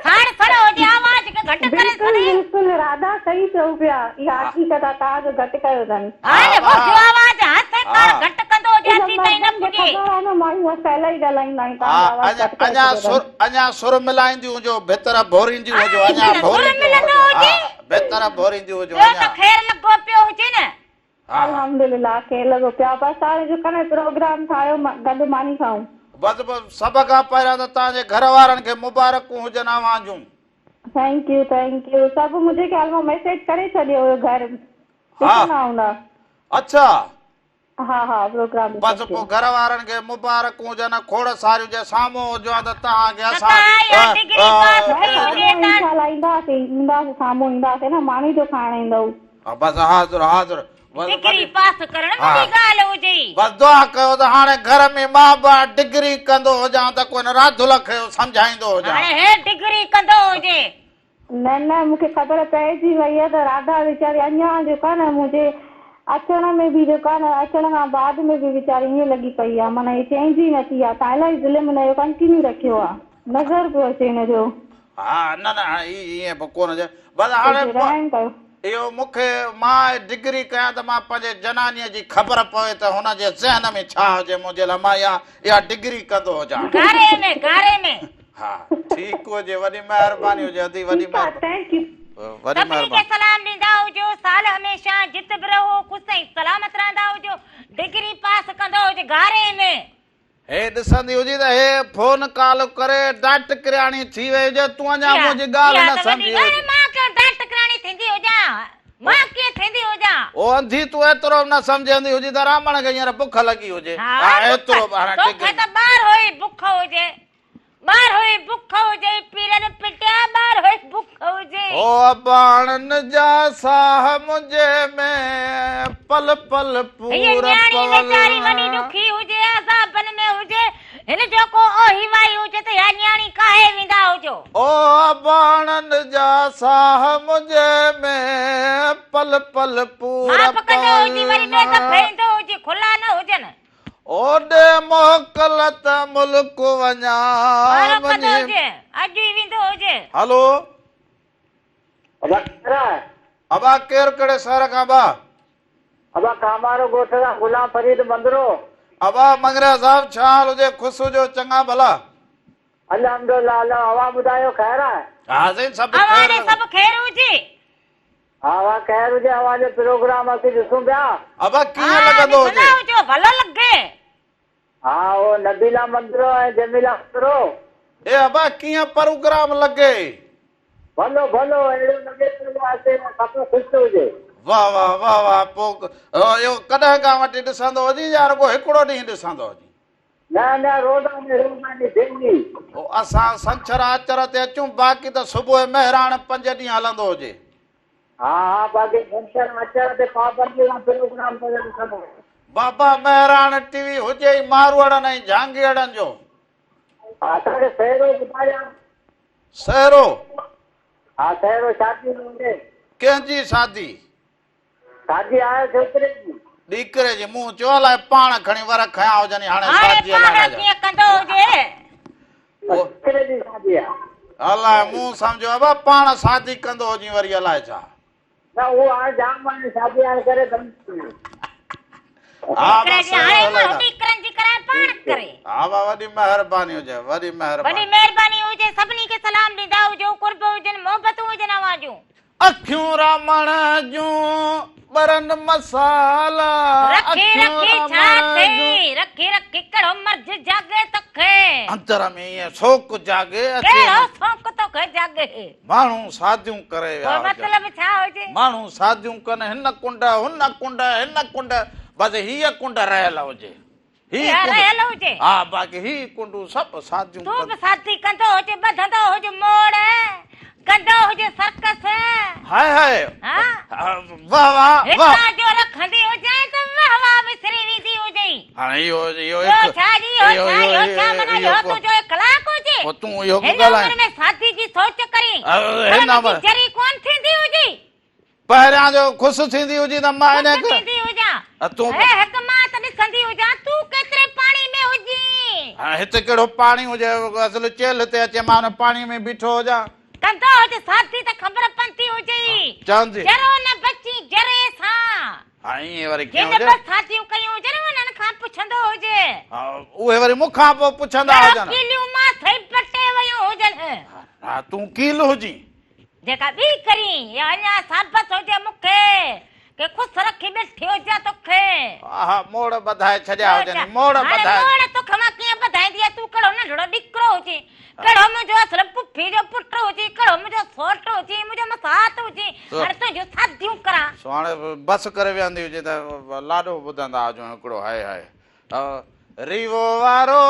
ساڙ سڙ هجي آواز کي گهٽ ڪري بلڪل ڇڏي. بلڪل راڌا صحيح چئو پيا اها حقيقت آهي توهان جو گهٽ ڪيو اٿن. ها نه منهنجو آواز هٿ ڪار ها گهٽ ڪندو هجي ان اٿي تائين نه مردن کي پڄي. خبر آهي نه مايون اسان الاهي ڳالهائيندا آهيون ها توهان جو آواز اڃا گهٽ ڪري اڃا ڇڏيو سر اٿن. اڃا سر ملائينديون هجو ڀتر ڀورينديون ها هجو اڃا هينئر سر ڀورينديون ملندو هجو ها هجي. ڀتر ڀورينديون هجو ٻيو ته اڃا. خير لڳو پيو هجي نه. ها ها. الحمدلله خير لڳو پيو آهي بس هاڻي جو ڪنهن پروگرام ٺاهيو گڏ ماني کائون. بس بس سڀ کان پهريان ته توهان جي گهر وارن کي مبارڪون هجن اوهان جون. Thank you thank you سڀ منهنجي خيال مان ميسيج ڪري ڇڏيو هيو گهر ها ڏسندا هوندا. اڇا. ها ها پروگرام بس ڏسو پوء گهر وارن کي مبارڪون هجن کوڙ ساريون جي سامهون هجو ها ته توهان کي ته اسان توهان اها ڊگري پاس ڪئي هجي سامهون ته. انشاء الله اينداسين اينداسين سامهون اينداسين نه ماني جو کائڻ ايندؤ. ها بس حاضر حاضر بس ڊگري وڏي پاس ڪرڻ ها وڏي ڳالهه هجي. بس دعا ڪيو ته هاڻي گهر ۾ مان به ڊگري ڪندو هجان ته ڪو هن راڌل کي سمجهائيندو هجان. هاڻي هي ڊگري ڪندو هجي. نه نه مون کي خبر پئجي وئي آهي ته راڌا ويچاري اڃا جيڪو آهي نه منهنجي اچڻ ۾ به جيڪو آهي نه اچڻ کان بعد ۾ به ويچاري ائين لڳي پئي آهي معنيٰ هي چينج ئي نه ٿي آهي تان الاهي ظلم هن جو ڪنٽينيو رکيو آهي نظر پيو اچي هن جو. ها نه نه هاڻي ائين به ڪونه چئي بس هاڻي ڪجهه رحم ڪيو. اهو مون کي مان ڊگري ڪيان ته مان پنهنجي جنانيء جي خبر پوي ته هن جي ذهن ۾ ڇا هجي منهنجي لاء مان اها اها ڊگري ڪندو هجان. گاري ۾ گاري ۾. ها ٺيڪ هجي وڏي مهرباني هجي ادي وڏي ٺيڪ آ thank you. وڏي سڀني کي مهرباني. سلام ڏيندا هجو سال هميشه جت به رهو خوش ۽ سلامت رهندا هجو ڊگري پاس ڪندو هجي گاري ۾. هي ڏسندي هجي ته هي فون ڪال ڪري ڊاٽڪرياڻي ٿي وئي هجي تون اڃا اها منهنجي ڳالهه اها نه ته وڏي سمجهي ڳالهه هجي. مان ڪيو ڊاٽڪرياڻي ٿيندي هجان مان ڪيئن ٿيندي هجان. او انڌي تون ايترو به نه سمجهندي هجي ته رامڻ کي هينئر بک لڳي هجي ها ها بک ايترو به هاڻي توکي ڊگري. ته ٻارهوئي بک هجي ٻارهوئي بک هجئي پيرن پٽيا ٻارهوئي بک هجئي. او اباڻن جا ساهه منهنجي ۾ پل پل هيء پور نياڻي ويچاري وڏي پون. ڏکي هجي عذابن ۾ هجي هن جو ڪو اوهي واهي هجي ته اها نياڻي ڪاهي ويندا هجو. او اباڻن جا ساهه منهنجي ۾ پل پل پور ماپ ڪندو هجي وري ٻئي پون. دفعي ايندو هجي کلا نه هجن. او ڏي موڪل ته ملڪ وڃان. وارو ڪندو هجي اڄ ئي ويندو هجي. هلو. ابا ڪير آهي؟ ابا ڪير ڪهڙي شهر کان ابا؟ ابا ڪامارو ڳوٺ کان غلام فريد مندرو. ابا مڱريا صاحب ڇا حال هجي خوش هجو چڱا ڀلا. الحمدلله الله اوهان ٻڌايو خير آهي؟ ها سائين سڀ اوهان خير. ڏي سڀ خير هجي. ها اوهان خير هجي اوهان جو پروگرام اسين ڏسون پيا. ابا ڪيئن ها لڳندو هجي؟ ڏسندا هجو ڀلو لڳي. ها اهو نبيلا مندرو ۽ جميلا مندرو. اي ابا ڪيئن پروگرام لڳي؟ ڀلو ڀلو اهڙو لڳي پيو جو اسين سڀ خوش هجي. واه واه واه واه پوء اهو ڪڏهن کان وٺي ڏسندو هجين يا رڳو هڪڙو ڏينهن ڏسندو هجين؟ نه نه روزاني روزاني ڊيلي. پوء اسان سنڇر آچر تي اچون باقي ته صبح مهراڻ پنج ڏينهن هلندو هجي. ها ها باقي ڇنڇر آچر تي پابندي سان پروگرام ڪري ڏسندو. بابا مهراڻ ٽي وي هجي ئي ماروئڙن ۽ جهانگيئڙن جو. اسان کي سهرو ٻڌايان. سهرو؟ ها سهرو شادي ۾ هجي. ڪنهن جي شادي؟ شادي آهي ڇوڪري جي. ڏيڪري جي مون چيو الائي پاڻ کڻي ور کنيا هجن هاڻي هاڻي شاديء لاء پاڻ نه جا. ڪيئن ڪندو هجي. ڇوڪري جي شادي آهي. الائي مون سمجهيو ابا پاڻ شادي ڪندو هجين وري الائي ڇا. نه اهو هاڻي جام هاڻي شادي هاڻي ڪري ٿم. ها ڇوڪري با جي سهرو هاڻي هلائي ماڻهو ٿا. ڏيڪرن جي ڪرائي پاڻ ڪري. ها با وڏي مهرباني هجي وڏي مهرباني. وڏي مهرباني هجي سڀني کي سلام ڏيندا هجو قرب هجن محبتون هجن اوهان جون. اکيون رامڻ جون ٻرن مسالا. رکي اکيون رکي ڇا رامڻ ٿئي جون. رکي رکي ڪهڙو مرض جاڳي توکي. اندر ۾ ائين سوڪ جاڳي اچي. ڪهڙو سوڪ توکي جاڳي. ماڻهو شاديون ڪري ويا پوء هجن. مطلب ڇا هجي. ماڻهو شاديون ڪن هن ڪنڊ هن ڪنڊ هن ڪنڊ بس هيء ڪنڊ رهيل هجي. هي اها ڪنڊ رهيل هجي. ها باقي هي ڪنڊون سڀ شاديون تون ڪن. به شادي ڪندو هج ٻڌندو هج موڙ ڪندو هج سرڪس. هاء هاء ها. واه واه واه. هتان جو رکندي هجين ته واه واه وسري ويندي هجئي. هاڻي اهو اهو اهو ڇا جي اهو ڇا اهو ڇا معنيٰ اهو تنهنجو اخلاق هجي. پوء تون اهو هن ڳالهائين. عمر ۾ شادي جي سوچ ڪرين. هن پر عمر. منهنجي ذري ڪونه ٿيندي هجئي. پهريان جو خوش ٿيندي هجين ته مان خوش ٿيندي هجان. تون هي هڪ مان ته ڏسندي هجان تون ڪيتري پاڻي ۾ هجين. هاڻي هت ڪهڙو پاڻي هجي اصل چيلهه تي اچي مان ان پاڻي ۾ بيٺو هجان. ڪندو هج سادي ته خبر پوندي هجئي. چوندي. ذرو نه بچين ذري سان. ها ائين وري ڪيئن جن هجي. به ساديون ڪيون هجن انهن کان پڇندو هجي. ها اهي وري مون کان پوء پڇندا ذرو هجن. ڪيليون مان ٿئي پٽي ويون هجن. ها تون ڪيل هجين. جيڪا ٻي ڪرين يا اڃا ثابت هجي مون کي ڪي خوش رکي ٻيٺي هجان توکي. آها موڙ ٻڌائي ڇڏيا هجن موڙ هاڻي ٻڌائي. موڙ توکي مان ڪيئن ٻڌائيندي آهيان تون ڪهڙو ننڍڙو ڏڪرو هجين ڪهڙو منهنجو اصل پڦي جو پٽ هجين ڪهڙو منهنجو سوٽ هجين منهنجو مسات هجين هاڻي تنهنجون شاديون ڪران. سو هاڻي بس ڪري ويهندي هجين ته لاڏو ٻڌندا هجون هڪڙو هاء هاء. ريوو وارو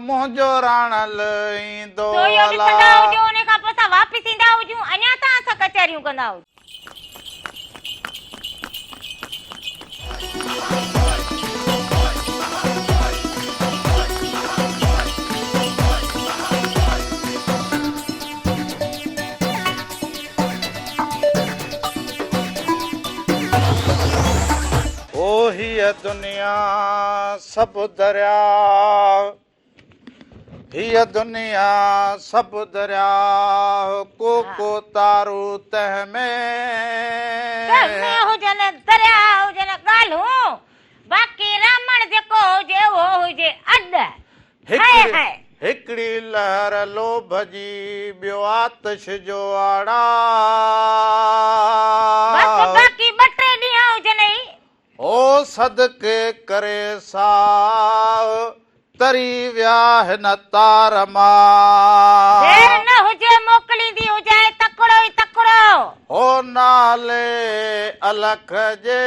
منهنجو راڻل ايندو سو اهو الا. ڏسندا هجو انهي کان پوء اسان واپس ايندا هجون اڃا تان اسان ڪچهريون ڪندا هجون. او هيء دنيا سڀ درياء، هيء دنيا سڀ درياء، ڪو ڪو تارو تنهن ۾. تنهن ۾ هجن درياء هجن ڳالهون، باقي رامڻ جيڪو هجي اهو هجي اڏ. High high. هڪڙي لهر لوڀ جي، ٻيو آتش جو آڙاهه. بس باقي ٻه ٽي ڏينهن هجنئي. هو صدقي ڪري ساهه، تري ويا هن تار مان. دير نه هجي موڪليندي هجانء تڪڙو ئي تڪڙو. هو نالي الک جي،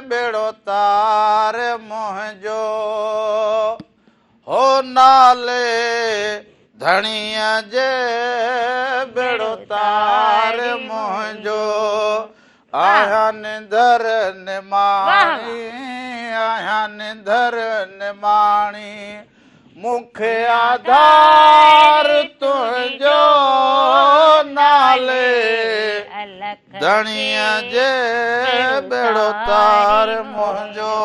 ٻيڙو تار منهنجو. هو نالي ڌڻيء جي ٻيڙو تار منهنجو. آهيان نڌر نماڻي، آهيان نڌر نماڻي، مون کي آڌار تنهنجو نالي ڌڻيء جي ٻيڙو تار منهنجو.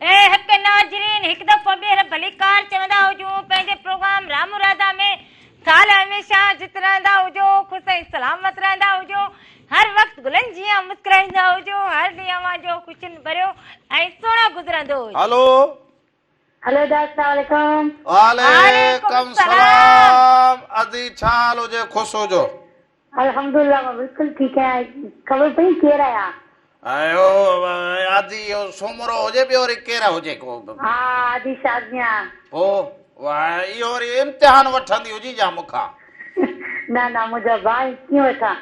اي حق ناظرين هڪ دفعو. ڀليڪار چوندا هجون پنهنجي پروگرام رامو راڌا ۾ سال هميشه جت رهندا هجو خوش ۽ سلامت رهندا هجو هر وقت گلن جيان مسڪرائيندا هجو هر ڏينهن اوهان جو خوشين ڀريو ۽ سهڻو گذرندو هجي. هلو. هلو ادا اسلام عليڪم. وعليڪم سلام ادي ڇا حال هجي خوش هجو. الحمدلله مان بلڪل ٺيڪ آهيان خبر پئي ڪير آهيان. اهو ادي اهو سومرو هجي ٻيو وري ڪير هجي ڪو. ها ادي شازيا. پو اهو وري امتحان وٺندي هجي جا مون کان. نه نه منهنجا ڀاء ڪيئن وٺان.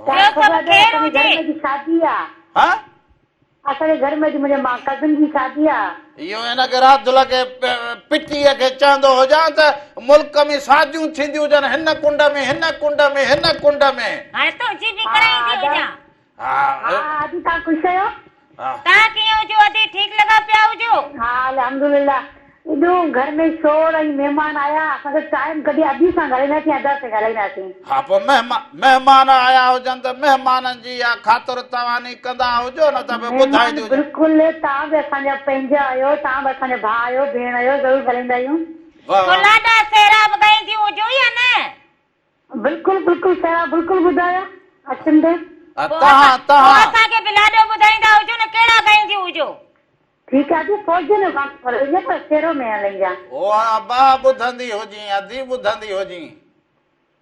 ٻيو سڀ خير هجي. گهر ۾ شادي آ. ها اسان جي گهر ۾ اڄ منهنجي مان ڪزن جي شادي آ. اهو هن کي راڌل کي پٽيء کي چوندو هجان ته ملڪ ۾ شاديون ٿينديون هجن هن ڪنڊ ۾ هن ڪنڊ ۾ هن ڪنڊ ۾. هاڻي تنهنجي به ڪرائيندي هجان. ها ها ادي توهان خوش آهيو. توهان ڪيئن هجو ادي ٺيڪ لڳا پيا هجو. ها الحمدلله ايڏو گهر ۾ شور ۽ مهمان آيا اسان کي ٽائيم ڪڍي ادي سان ڳالهائينداسين ادا سان ڳالهائينداسين. ها پوء مهمان آيا هجن ته مهمانن جي اها خاطر تواني ڪندا هجو نه ته به مهمان ٻڌائيندي هجو. بلڪل توهان به اسان جا پنهنجا آهيو توهان به اسان جا ڀاء آهيو ڀيڻ آهيو ضرور ڳالهائيندا آهيون. واه پوء واه. لاڏا سهرا به ڳائينديون هجو يا نه؟ بلڪل بلڪل سهرا بلڪل ٻڌايو اچن ته. پوء تهان تهان. اسان کي به لاڏو ٻڌائيندا هجو نه ڪهڙا ڳائينديون هجو. ٺيڪ آ ادي فوجي ۾ ڪانه پر هجي پر سيرو ۾ هلئين جا. او ابا ٻڌندي هجين ادي ٻڌندي هجين.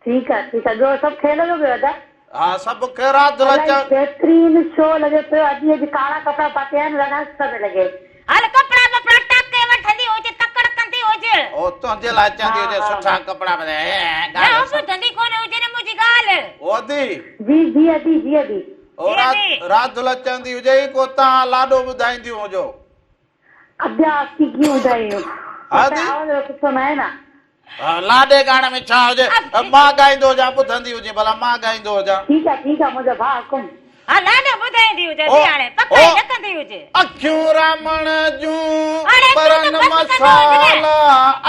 ٺيڪ آ ٺيڪ آ ٻيو سڀ خير لڳو پيو ادا. ها سڀ خير آ دل الائي بهترين شو لڳي پيو ادي اڄ ڪارا ڪپڙا پاتي آهن ڏاڍا سٺا پيا لڳي. هل ڪپڙا ٻپڙا ٽاڪي وٺندي هج تڪڙ ڪندي هج. او تنهنجي لاء چوندي ها هجي ها. سٺا ڪپڙا پاتي نه ڳالهه هو ٻڌندي ڪونه هجي نه منهنجي ڳالهه. او ادي. جي جي ادي جي ادي. او راڌل چوندي هجئي ڪو تان لاڏو ٻڌائينديون هجو. ادا اسين ڪيئن ٻڌايون ادي. آواز اهڙو سٺو ناهي نه. لاڏي ڳائڻ ۾ ڇا هجي مان ڳائيندو هجان ٻڌندي هجين ڀلا مان ڳائيندو هجان. ٺيڪ آ ٺيڪ آ منهنجا ڀاء حڪم. ها لاڏو ٻڌائيندي هجي ادي هاڻي پڪ ئي نه ڪندي هجي. اکيون رامڻ جون ٻرن مسالا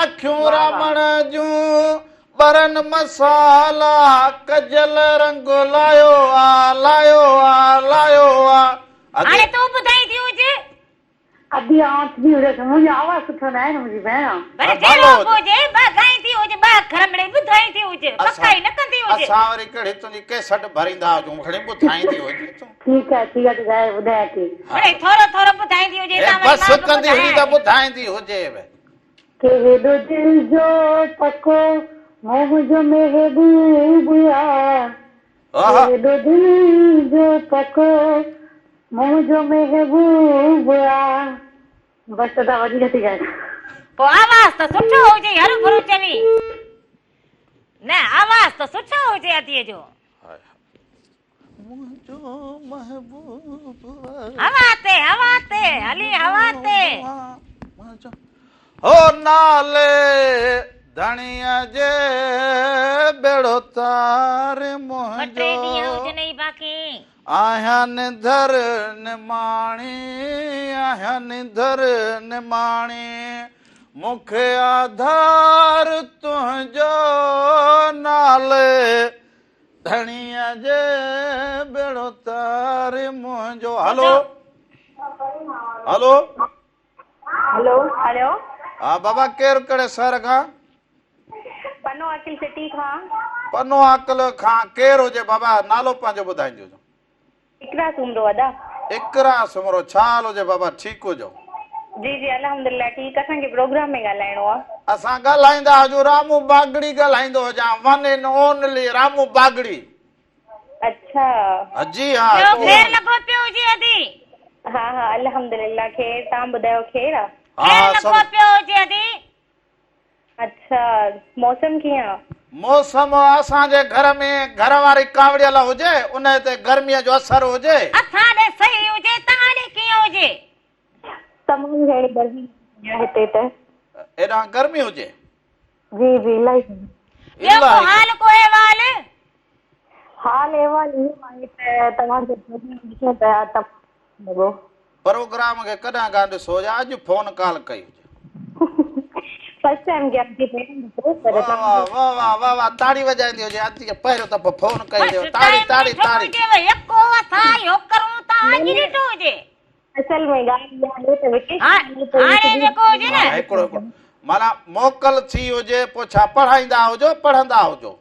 اکيون رامڻ جون ٻرن مسالا ڪجل رنگ لايو آ لايو آ لايو آ. هاڻي تون ٻڌائيندي هج. ادي آئون ٿي هجيس منهنجو آواز سٺو ناهي نه منهنجي ڀيڻ. ڀلي جهڙو به هجي ٻه ڳائيندي هج ٻه اکر مڙئي ٻڌائيندي هج پڪائي نه ڪندي هج. اسان وري ڪهڙي تنهنجي ڪيسٽ ڀريندا هجون کڻي ٻڌائيندي هج تون. ٺيڪ آ ٺيڪ آ تون ڳائي ٻڌايان ٿي. مڙئي ٿورو ٿورو ٻڌائيندي هجي تان وري بس مان به ڪندي هجي ته ٻڌايان. ٻڌائيندي هجي. ڪيڏو دل جو پڪو منهنجو محبوب آ ڪيڏو دل جو پڪو منهنجو محبوب آ بس ادا وڌيڪ نٿي ڳايان. پوء آواز ته سٺو هجي هروڀرو چوين نه آواز ته سٺو هجي اديء جو. منهنجو محبوب هوا تي هوا تي هلي هوا تي. هو نالي ڌڻيء جي ٻيڙو تار ٻه ٽي منهنجو. ڏينهن هجنئي باقي. آهيان نڌر نماڻي آهيان نڌر نماڻي مون کي آڌار تنهنجو نالي ڌڻيء جي ٻيڙو تار منهنجو. هلو هلو. هلو هلو. ها بابا ڪير ڪهڙي شهر کان؟ پنو عاقل سٽي کان. پنو عاقل کان ڪير هجي بابا نالو پنهنجو ٻڌائيندي هجو. اقرا سومرو ادا. اقرا سومرو ڇا حال هجي بابا ٺيڪ هجو. جي جي الحمدلله ٺيڪ اسان کي پروگرام ۾ ڳالهائڻو آ. اسان ڳالهائيندا هجون رامو باگڙي ڳالهائيندو هجان one and only Ramu Bagri. اڇا. جي ها. ٻيو خير لڳو پيو هجي ادي. ها ها الحمدلله خير تان ٻڌايو خير آ. خير لڳو پيو هجي ادي. اڇا موسم ڪيئن آ؟ موسم اسان جي گهر ۾ گهر واري ڪاوڙيل هجي انهي تي گرمي جو اثر هجي. اسان ڏي صحيح هجي توهان ڏي ڪيئن هجي؟ تمام گهڻي گرمي آ هتي ته. هيڏانهن گرمي هجي. جي جي الاهي گرمي. ٻيو ڪو حال ڪو احوال؟ حال احوال اهو آهي ته توهان جو پروگرام ڏسون پيا تمام لڳو. پروگرام کي ڪڏهن کان ڏسو يا اڄ فون ڪال ڪئي هجي. فرسٽ ٽائيم ڪيان ٿي پهريون دفعو پر واه واه واه واه واه واه تاڙي وڄائيندي هجي اڄ پهريون دفعو فون ڪئي هجي فرسٽ تاڙي ٽائيم تاڙي ڏٺو تاڙي. هجيو يڪو اسان اهو ڪرون تان اڄ ڏٺو هجي. اصل ۾ ڳالهه اها آهي ته وڪيشن هلي پئي هاڻي جيڪو هجي نه. هڪڙو هڪڙو معنيٰ موڪل ٿي هجي پوء ڇا پڙهائيندا هجو پڙهندا هجو.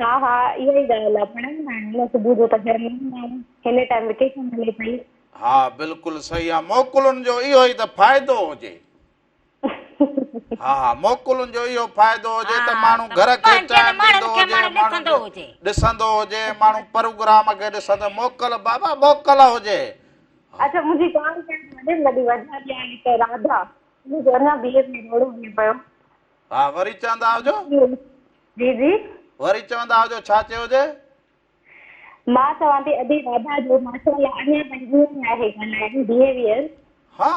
ها ها اها ئي ڳالهه آهي پڙهائيندا آهيون نه صبح جو ته گهر ۾ هوندا آهيون هن ٽائيم وڪيشن هلي پئي. ها بلڪل صحيح آ موڪلن جو اهو ئي ته فائدو هجي. ها ها موڪلن جو اهو فائدو هجي ته ماڻهو گهر کي ٽائيم ڏيندو هجي ماڻهو ڏسندو هجي ماڻهو پروگرام کي ڏسندو موڪل بابا موڪل هجي. اڇا منهنجي ڪال ڪرڻ جي وڏي ۾ وڏي وجه اها آهي ته راڌا ان جو اڃا بي ايف ۾ روڙو هلي پيو. ها وري چوندا هجو. جي جي. وري چوندا هجو ڇا چيو هجي. مان چوان ٿي ادي راڌا جو ماشاء الله اڃا تائين ائين ئي آهي ڳالهائڻ بيهيويئر. ها.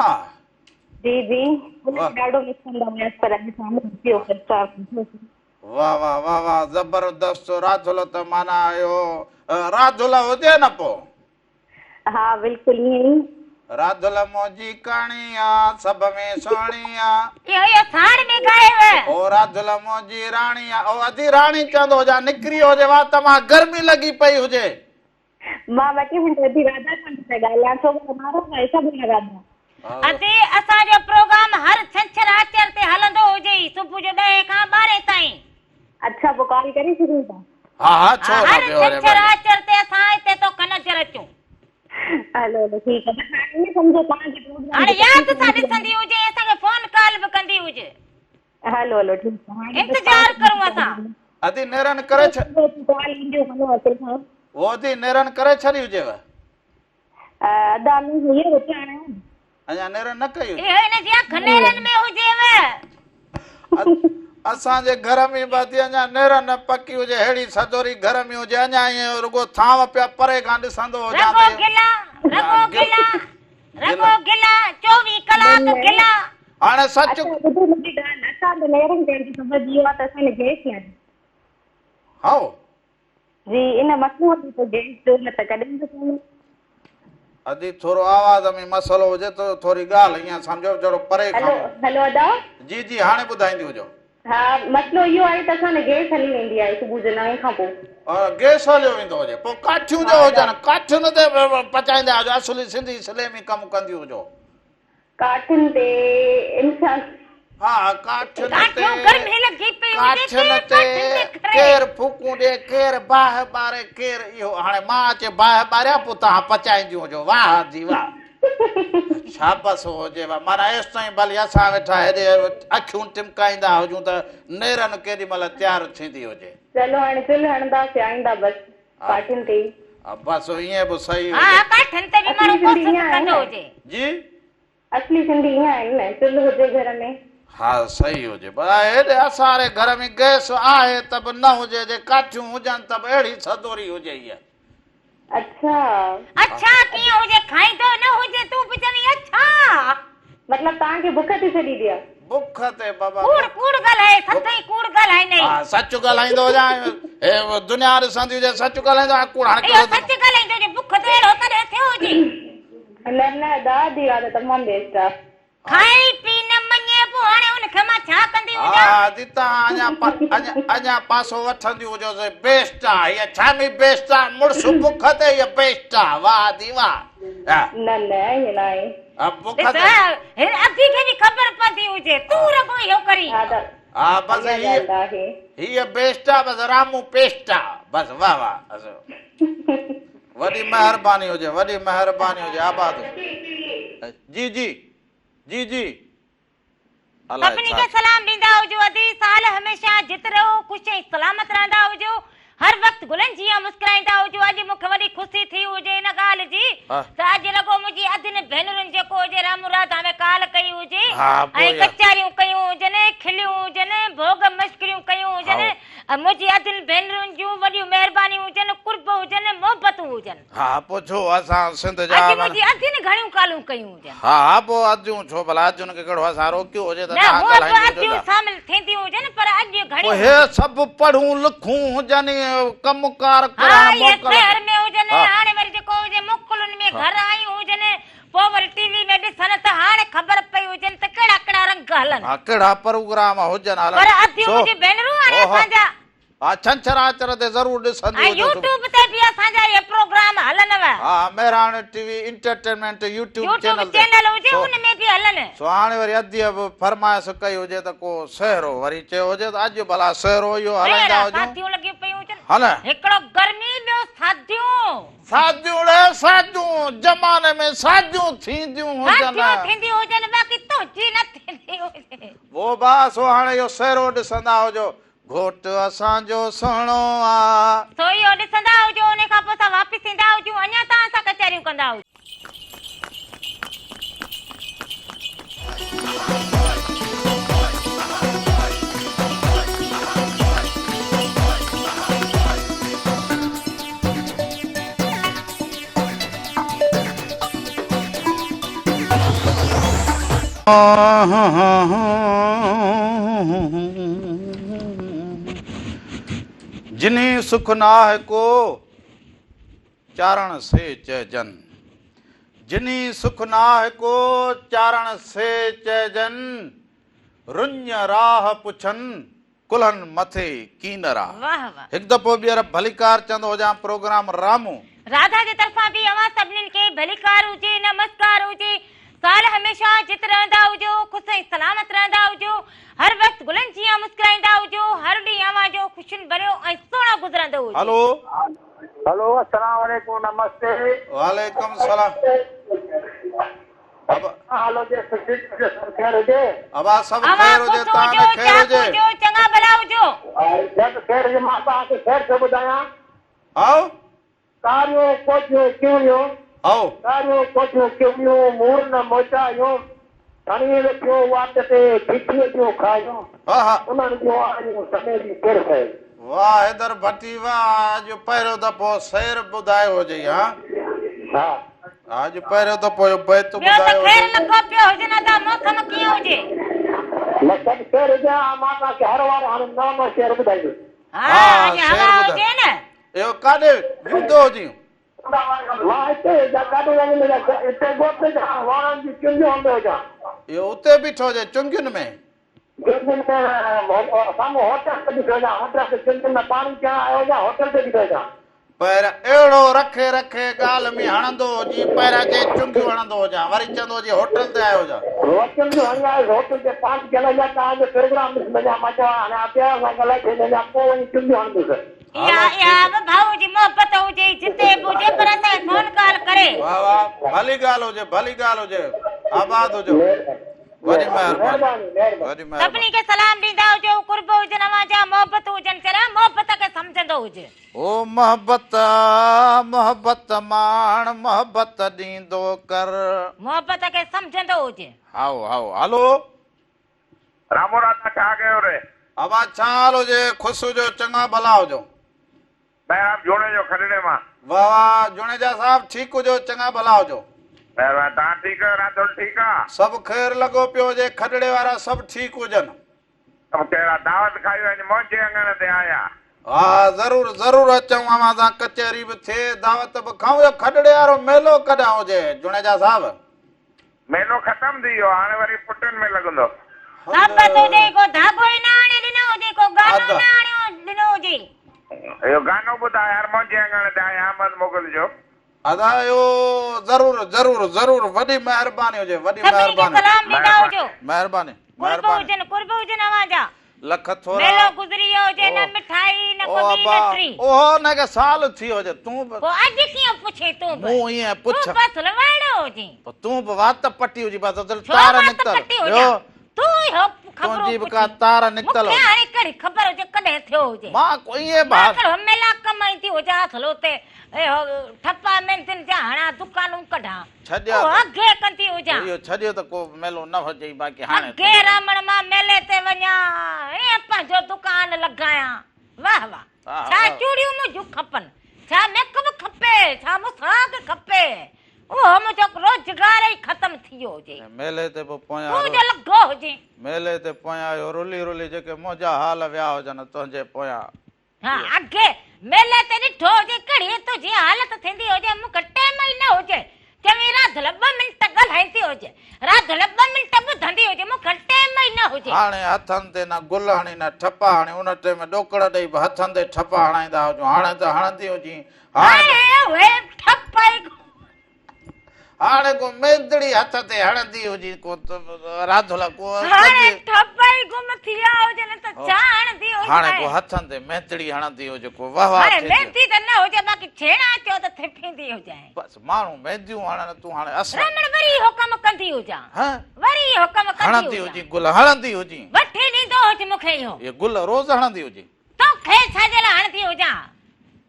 جي جي ان کي ڏاڍو مس ڪندا هيس پر اڄ سامهون اچي ويو پرستار ڏٺوسين. واه واه واه واه زبردست راڌل ته معنيٰ اهو راڌل هجي نه پو. ها بلڪل ائين ئي. راڌل منهنجي ڪاڻي آ سڀ ۾ سهڻي آ. اهو اهو ساڻ ۾ ڳايو. او راڌل منهنجي راڻي آ. او ادي راڻي چوندو هجان نڪري هجي وات مان گرمي لڳي پئي هجي. مان ٻه ٽي منٽ ادي راڌا سان به پئي ڳالهايان ڇو ڀلا ناراض آهي ڇا ڀيڻ راڌا. ادي اسان جو پروگرام هر ڇنڇر آچر تي هلندو هجي صبح جو ڏهين کان ٻارهين تائين. اڇا پوء ڪال ڪري سگهون ٿا. ها ها ڇو نه هر پيو هلي ڇنڇر ڀلي. آچر تي اسان هتي توکان نظر اچون. هلو هلو ٺيڪ آ بس هاڻي ائين سمجهو توهان جي پروگرام هاڻي جي ياد تڪليف سان ٿيندي ڏسندي هج ۽ اسان کي فون ڪال به ڪندي هج. هلو هلو ٺيڪ آ هاڻي بس انتظار ڪرون اسان. ادي نيرن ڪري ڇڏ. ڪال اينديون هلو اصل کان. او ادي نيرن ڪري ڇڏي هجيو. ادا نه هينئر اٿيا آهيان. اڃا نيرن نه ڪئي هجي. اهو هن جي اک نيرن ۾ هجيو. اسان جي گهر ۾ به ادي اڃا نيرن نه پڪي هجي ههڙي سدوري گهر ۾ هجي اڃا ائين رڳو ٿانو پيا پري کان ڏسندو هجان رڳو گلا رڳو گلا رڳو گلا 24 ڪلاڪ گلا. هاڻي سچ. اڇا ٻڌو منهنجي ڳالهه اسان ته نيرن ڪرڻ جو سبب اهو آهي ته اسان کي گئس ناهي. هائو. جي ان مسئلو هجي ته گئس جو نه ته ڪڏهن به ڪونهي. ادي ٿورو آواز ۾ مسئلو هجي ته ٿوري ڳالهه ائين سمجهو جهڙو پري کان. هلو هلو ادا. جي جي هاڻي ٻڌائيندي هجو. ها مسئلو اهو آهي ته اسان گئس هلي ويندي آهي صبح جو نائين کان پوء. گئس هليو ويندو هجي پوء ڪاٺيون جو هجن ڪاٺين تي پچائيندا هجو اصلي سنڌي سليمي ڪم ڪنديون هجو. ڪاٺين تي انسان. ها ڪاٺين تي ڪاٺيون گرمي لڳي پئي هجي ڪاٺين تي ڪير ڦوڪون ڏي ڪير باهه ٻاري ڪير اهو هاڻي مان اچي باهه ٻاريان پوء توهان پچائينديون هجو واهه جي واهه شابس هجي واهه معنيٰ ايستائين ڀلي اسان ويٺا هيڏي اکيون ٽمڪائيندا هجون ته نيرن ڪيڏي مهل تيار ٿيندي هجي. چلو هاڻي چلهه هڻنداسين آئنده بس ڪاٺين تي ئي. بس ائين به صحيح ها هجي. ڪاٺين تي به اصلي ماڻهو سنڌي ڪوشش ائين آهن ڪندو نه. هجي. جي. اصلي سنڌي ائين آهن نه چلهه هجي گهر ۾. ها صحيح هجي پر هيڏي اسان واري گهر ۾ گئس آهي ته به نه هجي جي ڪاٺيون هجن ته به اهڙي سدوري هجي هيء. اڇا. اڇا ڪيئن هجي کائيندو نه هجي تون به چوين اڇا. مطلب توهان کي بک تي ڇڏي ڏيان. بک تي بابا ڪوڙ ڪوڙ ڳالهائي سدائين ڪوڙ ڳالهائيندئي. ها سچ ڳالهائيندو هجان هي دنيا ڏسندي هجي سچ ڳالهائيندو هاڻي ڪوڙ هاڻي اهو سچ ڳالهائيندو هجي بک تي اهڙو ڪڏهن ٿيو هجي. نه نه دادي اها ته تمام بيسٽ آ. کائي پي نه مڃي پوء هاڻي ان کي مان ڇا ڪندي هجان. ها ادي تهان اڃا اڃا پاسو وٺنديون هجو سي بيسٽ آ هيء ڇا ۾ بيسٽ آ مڙس بک تي هيء بيسٽ آ واه ادي واه. نه نه ائين ناهي. ڏس هن ادي کي به خبر پوندي هجي تون رڳو اهو ڪرين. ها بس هيء هيء بيسٽ آ بس رامو پيسٽ آ بس واه واه وڏي مهرباني هجي وڏي مهرباني هجي آباد جي جي جي جي سڀني کي سلام ڏيندا هجو ادي سال هميشه جت رهو خوش ۽ سلامت رهندا هجو هر وقت گلن جيان مسڪرائيندا هجو اڄ مون کي وڏي خوشي ٿي هجي ان ڳالهه جي ته اڄ رڳو منهنجي ادين ڀينرن جيڪو هجي رامو راڌا ۾ ڪال ڪئي هجي ۽ ڪچهريون ڪيون هجن کليون هجن ڀوڳ مشڪريون ڪيون هجن منهنجي ادين ڀينرن جون وڏيون مهربانيون هجن قرب هجن محبتون هجن. ها پوء ڇو اسان سنڌ جا اڄ منهنجي ادين گهڻيون ڪالون ڪيون هجن. ها ها پوء اديون ڇو ڀلا ادين کي ڪهڙو اسان روڪيو هجي ته نه توهان هونء به ڳالهائينديون هجو اديون ته. شامل ٿينديون هجن پر اڄ پوء گهڻيون هي هجن. سڀ پڙهون لکون هجن ڪم ڪار ها ڪرڻ اهي موڪل شهر ۾ هجن ها. هاڻي وري جيڪو هجي موڪلن ۾ گهر آيون هجن پوء وري ٽي وي ۾ ڏسن ته هاڻي خبر پئي هجن ته ڪهڙا ڪهڙا رنگ هلن. ها ڪهڙا پروگرام هجن هلن پر اديون سو منهنجي ڀينرون هاڻي اوهه اسان جا. ها ڇنڇر آچر تي ضرور ڏسندي ۽ هجو. يوٽيوب تي به اسان جا اهي پروگرام هلنو. ها Mehran T V entertainment YouTube channel تي. يوٽيوب چينل هجي ان ۾ به هلن. سو هاڻي وري اديء به فرمائش ڪئي هجي ته ڪو سهرو وري چيو هجي ته اڄ ڀلا سهرو اهو هلائيندا اهڙا هجون. ساديون لڳيون پيون هجن. ها نه. هڪڙو گرمي ٻيو ساديون. ساديون ڙي ساديون زماني ۾ ساديون ٿينديون هجن. ساديون ٿينديون هجن باقي تنهنجي نه ٿيندي هجي. وو با سو هاڻي اهو سهرو ڏسندا هجو. گهوٽ اسان جو سهڻو آ. سو اهو ڏسندا هجو انهي کان پوء اسان واپس ايندا هجون اڃا توهان سان ڪچهريون ڪندا هجون. جنھين سک ناھ ڪو، چارڻ سي چئجن. جنھين سک ناھ ڪو، چارڻ سي چئجن. رڃ راھ پڇن، ڪلهن مٿي ڪينرا. واھ واھ. هڪ دفعو ٻيهر ڀليڪار چوندو هجان پروگرام رامو. راڌا جي طرفان به اوهان سڀنين کي ڀليڪار هجي نمسڪار هجي سال هميشه جت رهندا هجو خوش ۽ سلامت رهندا هجو هر وقت گلن جيان مسڪرائيندا هجو هر ڏينهن اوهان جو خوشين ڀريو ۽ سهڻو گذرندو هجي. هلو. هلو السلام عليڪم نمستي. وعليڪم السلام. حال هجي سٺي هجي سڀ خير هجي. ابا سڀ اوهان خير هجي خوش توهان هجو کي خير چاڪ هجي. هجو چڱا ڀلا هجو. سڀ خير هجي مان توهان کي خير ٿو ٻڌايان. هائو. ڪاريون ڪوٺيون ڪيوڙيون. هائو. ڪاريون ڪوٺيون ڪيوڙيون مور نه موچايون کڻي ويٺيون واٽ تي ڦيٿيء جون کايون ها ها. انهن جون آريون سميري ڪير کئي. واه حيدر ڀٽي واه اڄ پهريون دفعو شعر ٻڌايو هجئي ها. ها. اڄ پهريون دفعو اهو بيت ٻيو ته ٻڌايو خير هجئي. لڳو پيو هجي نه ته موسم ڪيئن هجي. نه سڀ خير هجي ها مان توهان کي هر وار هاڻي نئون نئون شعر ٻڌائيندس. ها ها اڄ شعر هوا ٻڌاء. هجي نه. اهو ڪاڏي ويندو هجين. مان هتي هجان ڪاڏي وڃندو هجان هتي ڳوٺ هجان واڻن جي چنگيون هوندو هجان. اهو اتي بيٺو هجي چنگين ۾. چنگين ۾ سامهون هوٽل تي بيٺو هجان هوٽل تي چنگين ۾ پاڻي پيئڻ آيو هجان هوٽل تي بيٺو هجان. پر اهڙو رکي رکي ڳالهه ۾ هڻندو هجين پهريان چئي چنگيون هڻندو هجان وري چوندو هجين هوٽل تي آيو هجان. روز چنگيون هڻي آيس هوٽل تي پاڻي پيئڻ هجان توهان جو پروگرام ڏسي وڃان مان چوان هاڻي اڀياس سان ڳالهائي ڇڏي وڃان پوء وڃي چنگيون هڻندس. اها اها به ڀائو جي محبت هجي جتي به هجي پر اسان کي فون ڪال ڪري. واه واه ڀلي ڳالهه هجي ڀلي ڳالهه هجي آباد هجو. وڏي مهرباني وڏي مهرباني. سڀني کي سلام ڏيندا هجو قرب هجن اوهان جا محبت هجن چريا محبت کي سمجهندو هج. او محبت محبت ماڻ محبت ڏيندو ڪر. محبت کي سمجهندو هج. هائو هائو هلو. رامو راڌا ڇا ڪيو ري. ابا ڇا حال هجي خوش هجو چڱا ڀلا هجو. مهراب جوڻيجو کڏڙي مان. واه واه جوڻيجا صاحب ٺيڪ هجو چڱا ڀلا هجو. مهرباني توهان ٺيڪ آهيو راڌل ٺيڪ آ. سڀ خير لڳو پيو هجي کڏڙي وارا سڀ ٺيڪ هجن. سڀ خير آ دعوت کائي وڃ منهنجي اڱڻ تي آيا. ها ضرور ضرور اچون اوهان سان ڪچهري به ٿئي دعوت به کائون اهو کڏڙي وارو ميلو ڪڏهن هجي جوڻيجا صاحب. ميلو ختم ٿي ويو هاڻي وري پٽن ۾ لڳندو. ثابت هجي ڪو ڌاڳو ئي نه آڻي ڏنو هجي ڪو گانو نه آڻيو ڏنو هجي. اهو گانو ٻڌاء يار منهنجي اڱڻ تي آهي احمد مغل جو. ادا اهو ضرور ضرور ضرور وڏي مهرباني هجي وڏي سڀني کي مهرباني. سلام ڏيندا هجو. مهرباني قرب مهرباني. هجن قرب هجن اوهان جا. لک ٿورا. ميلو گذري ويو هجي نه مٺائي نه او ڪو ٻي ابا نه ٽي. اوهو نه ڪي سال ٿي ويو هجي تون به. پوء اڄ ڪيئن پڇين تون به. مون ائين پڇ. تون به اصل وائڙو هجين. پوء تون به وات پٽي هجين بس اصل ڇو تار وات نڪتل. پٽي ٻيو هجان. تون اهو خبرون تنهنجي به ڪا پڇين. تار نڪتل مون کي هجي. هاڻي ڪهڙي خبر هجي ڪڏهن ٿيو هجي. مان ڪو ائين به مان حال. ڪهڙو ميلا ڪمائيندي هجان اصل اتي اهو ٺپا ميندين جا هڻان دڪانون ڪڍان. ڇڏيا اهو ته. اگهي ڪندي هجان. اهو ڇڏيو ته ڪو ميلو نه هجئي باقي هاڻي. اگهي رامڻ مان ميلي تي وڃان ۽ پنهنجو دڪان لڳايان. واه واه. ڇا چوڙيون منهنجون کپن. ڇا ميڪ اپ کپي. ڇا مساڳ کپي. اهو منهنجو روزگار ئي ختم ٿي ويو هجي. ميلي تي به پويان تون جو لڳو هجين. ميلي تي پويان اهو رلي رلي جيڪي منهنجا حال ويا هجن تنهنجي پويان. ها اڳي ميلي تي ڏٺو هجي ڪهڙي تنهنجي حالت ٿيندي هجي مون کي ٽيم ئي نه هجي چوين راڌل ٻه منٽ ڳالهائيندي هج، راڌل ٻه منٽ ٻڌندي هج، مون کي ٽيم ئي نه هجي. هاڻي هٿن تي نه گل هڻي نه ٺپا هڻي، ان ٽيم ڏوڪڙ ڏئي به هٿن تي ٺپا هڻائيندا هجون، هاڻي ته هڻندي هجين، هاڻي هاڻي اهي ٺپا ئي ڪونه. هاڻي ڪو ميندڙي هٿ تي هڻندي هجي ڪو راڌل ڪو هاڻي ٺپ ئي گم ٿي ويا هجن ته ڇا هڻندي هجي هاڻي ڪو هٿن تي ميندڙي هڻندي هجي ڪو واه واه هاڻي ميندي ته نه هجي باقي ڇيڻا چئو ته ٿڦيندي هجي بس ماڻهو مينديون هڻن تون هاڻي اصل رمڻ وري اهو ڪم ڪندي هجان وري اهو ڪم ڪندي هڻندي هجي گل هڻندي هجي وٺي ڏيندو هج مون کي اهو اهي گل روز هڻندي هجي توکي ڇا جي لاء هڻندي هجان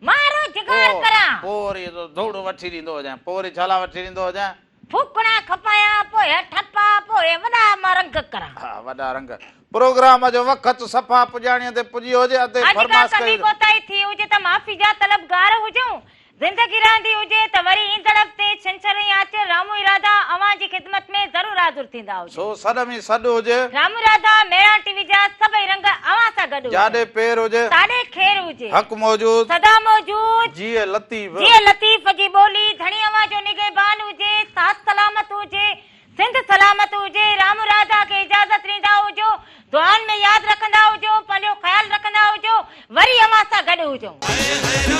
مان روزگار ڪران. پوء وري ڌوڙ وٺي ڏيندو هجانء. پوء وري ڇا لاء وٺي ڏيندو هجانء؟ ڦوڪڻا کپايان، پوء ٺپا، پوء وڏا مان رنگ ڪران. ها وڏا رنگ. پروگرام جو وقت صفا پڄاڻيء تي پڄي هجي ادي اڄ ڪا فرمائش ڪمي ڪئي. ڪوتاهي ٿي هجي ته معافي جا طلبگار هجون. زندگي رهندي هجي ته وري ايندڙ هفتي ڇنڇر ۽ آچر رامو ارادا اوهان جي خدمت ۾ ضرور حاضر ٿيندا هجون. سو سڏ ۾ سڏ هجي. رامو راڌا مهراڻ ٽي وي جا سڀئي رنگ اوهان سان گڏ هجن. جاڏي پير هجي. تاڏي خير هجي. حق موجود. سدا موجود. جيئي لطيف. جيئي لطيف جي ٻولي. ڌڻي اوهان جو نگهبان هجي. ساٿ سلامت هجي. سنڌ سلامت هجي. رامو راڌا کي اجازت ڏيندا هجو. دعائن ۾ ياد رکندا هجو. پنهنجو خيال رکندا هجو. وري اوهان سان گڏ هجون.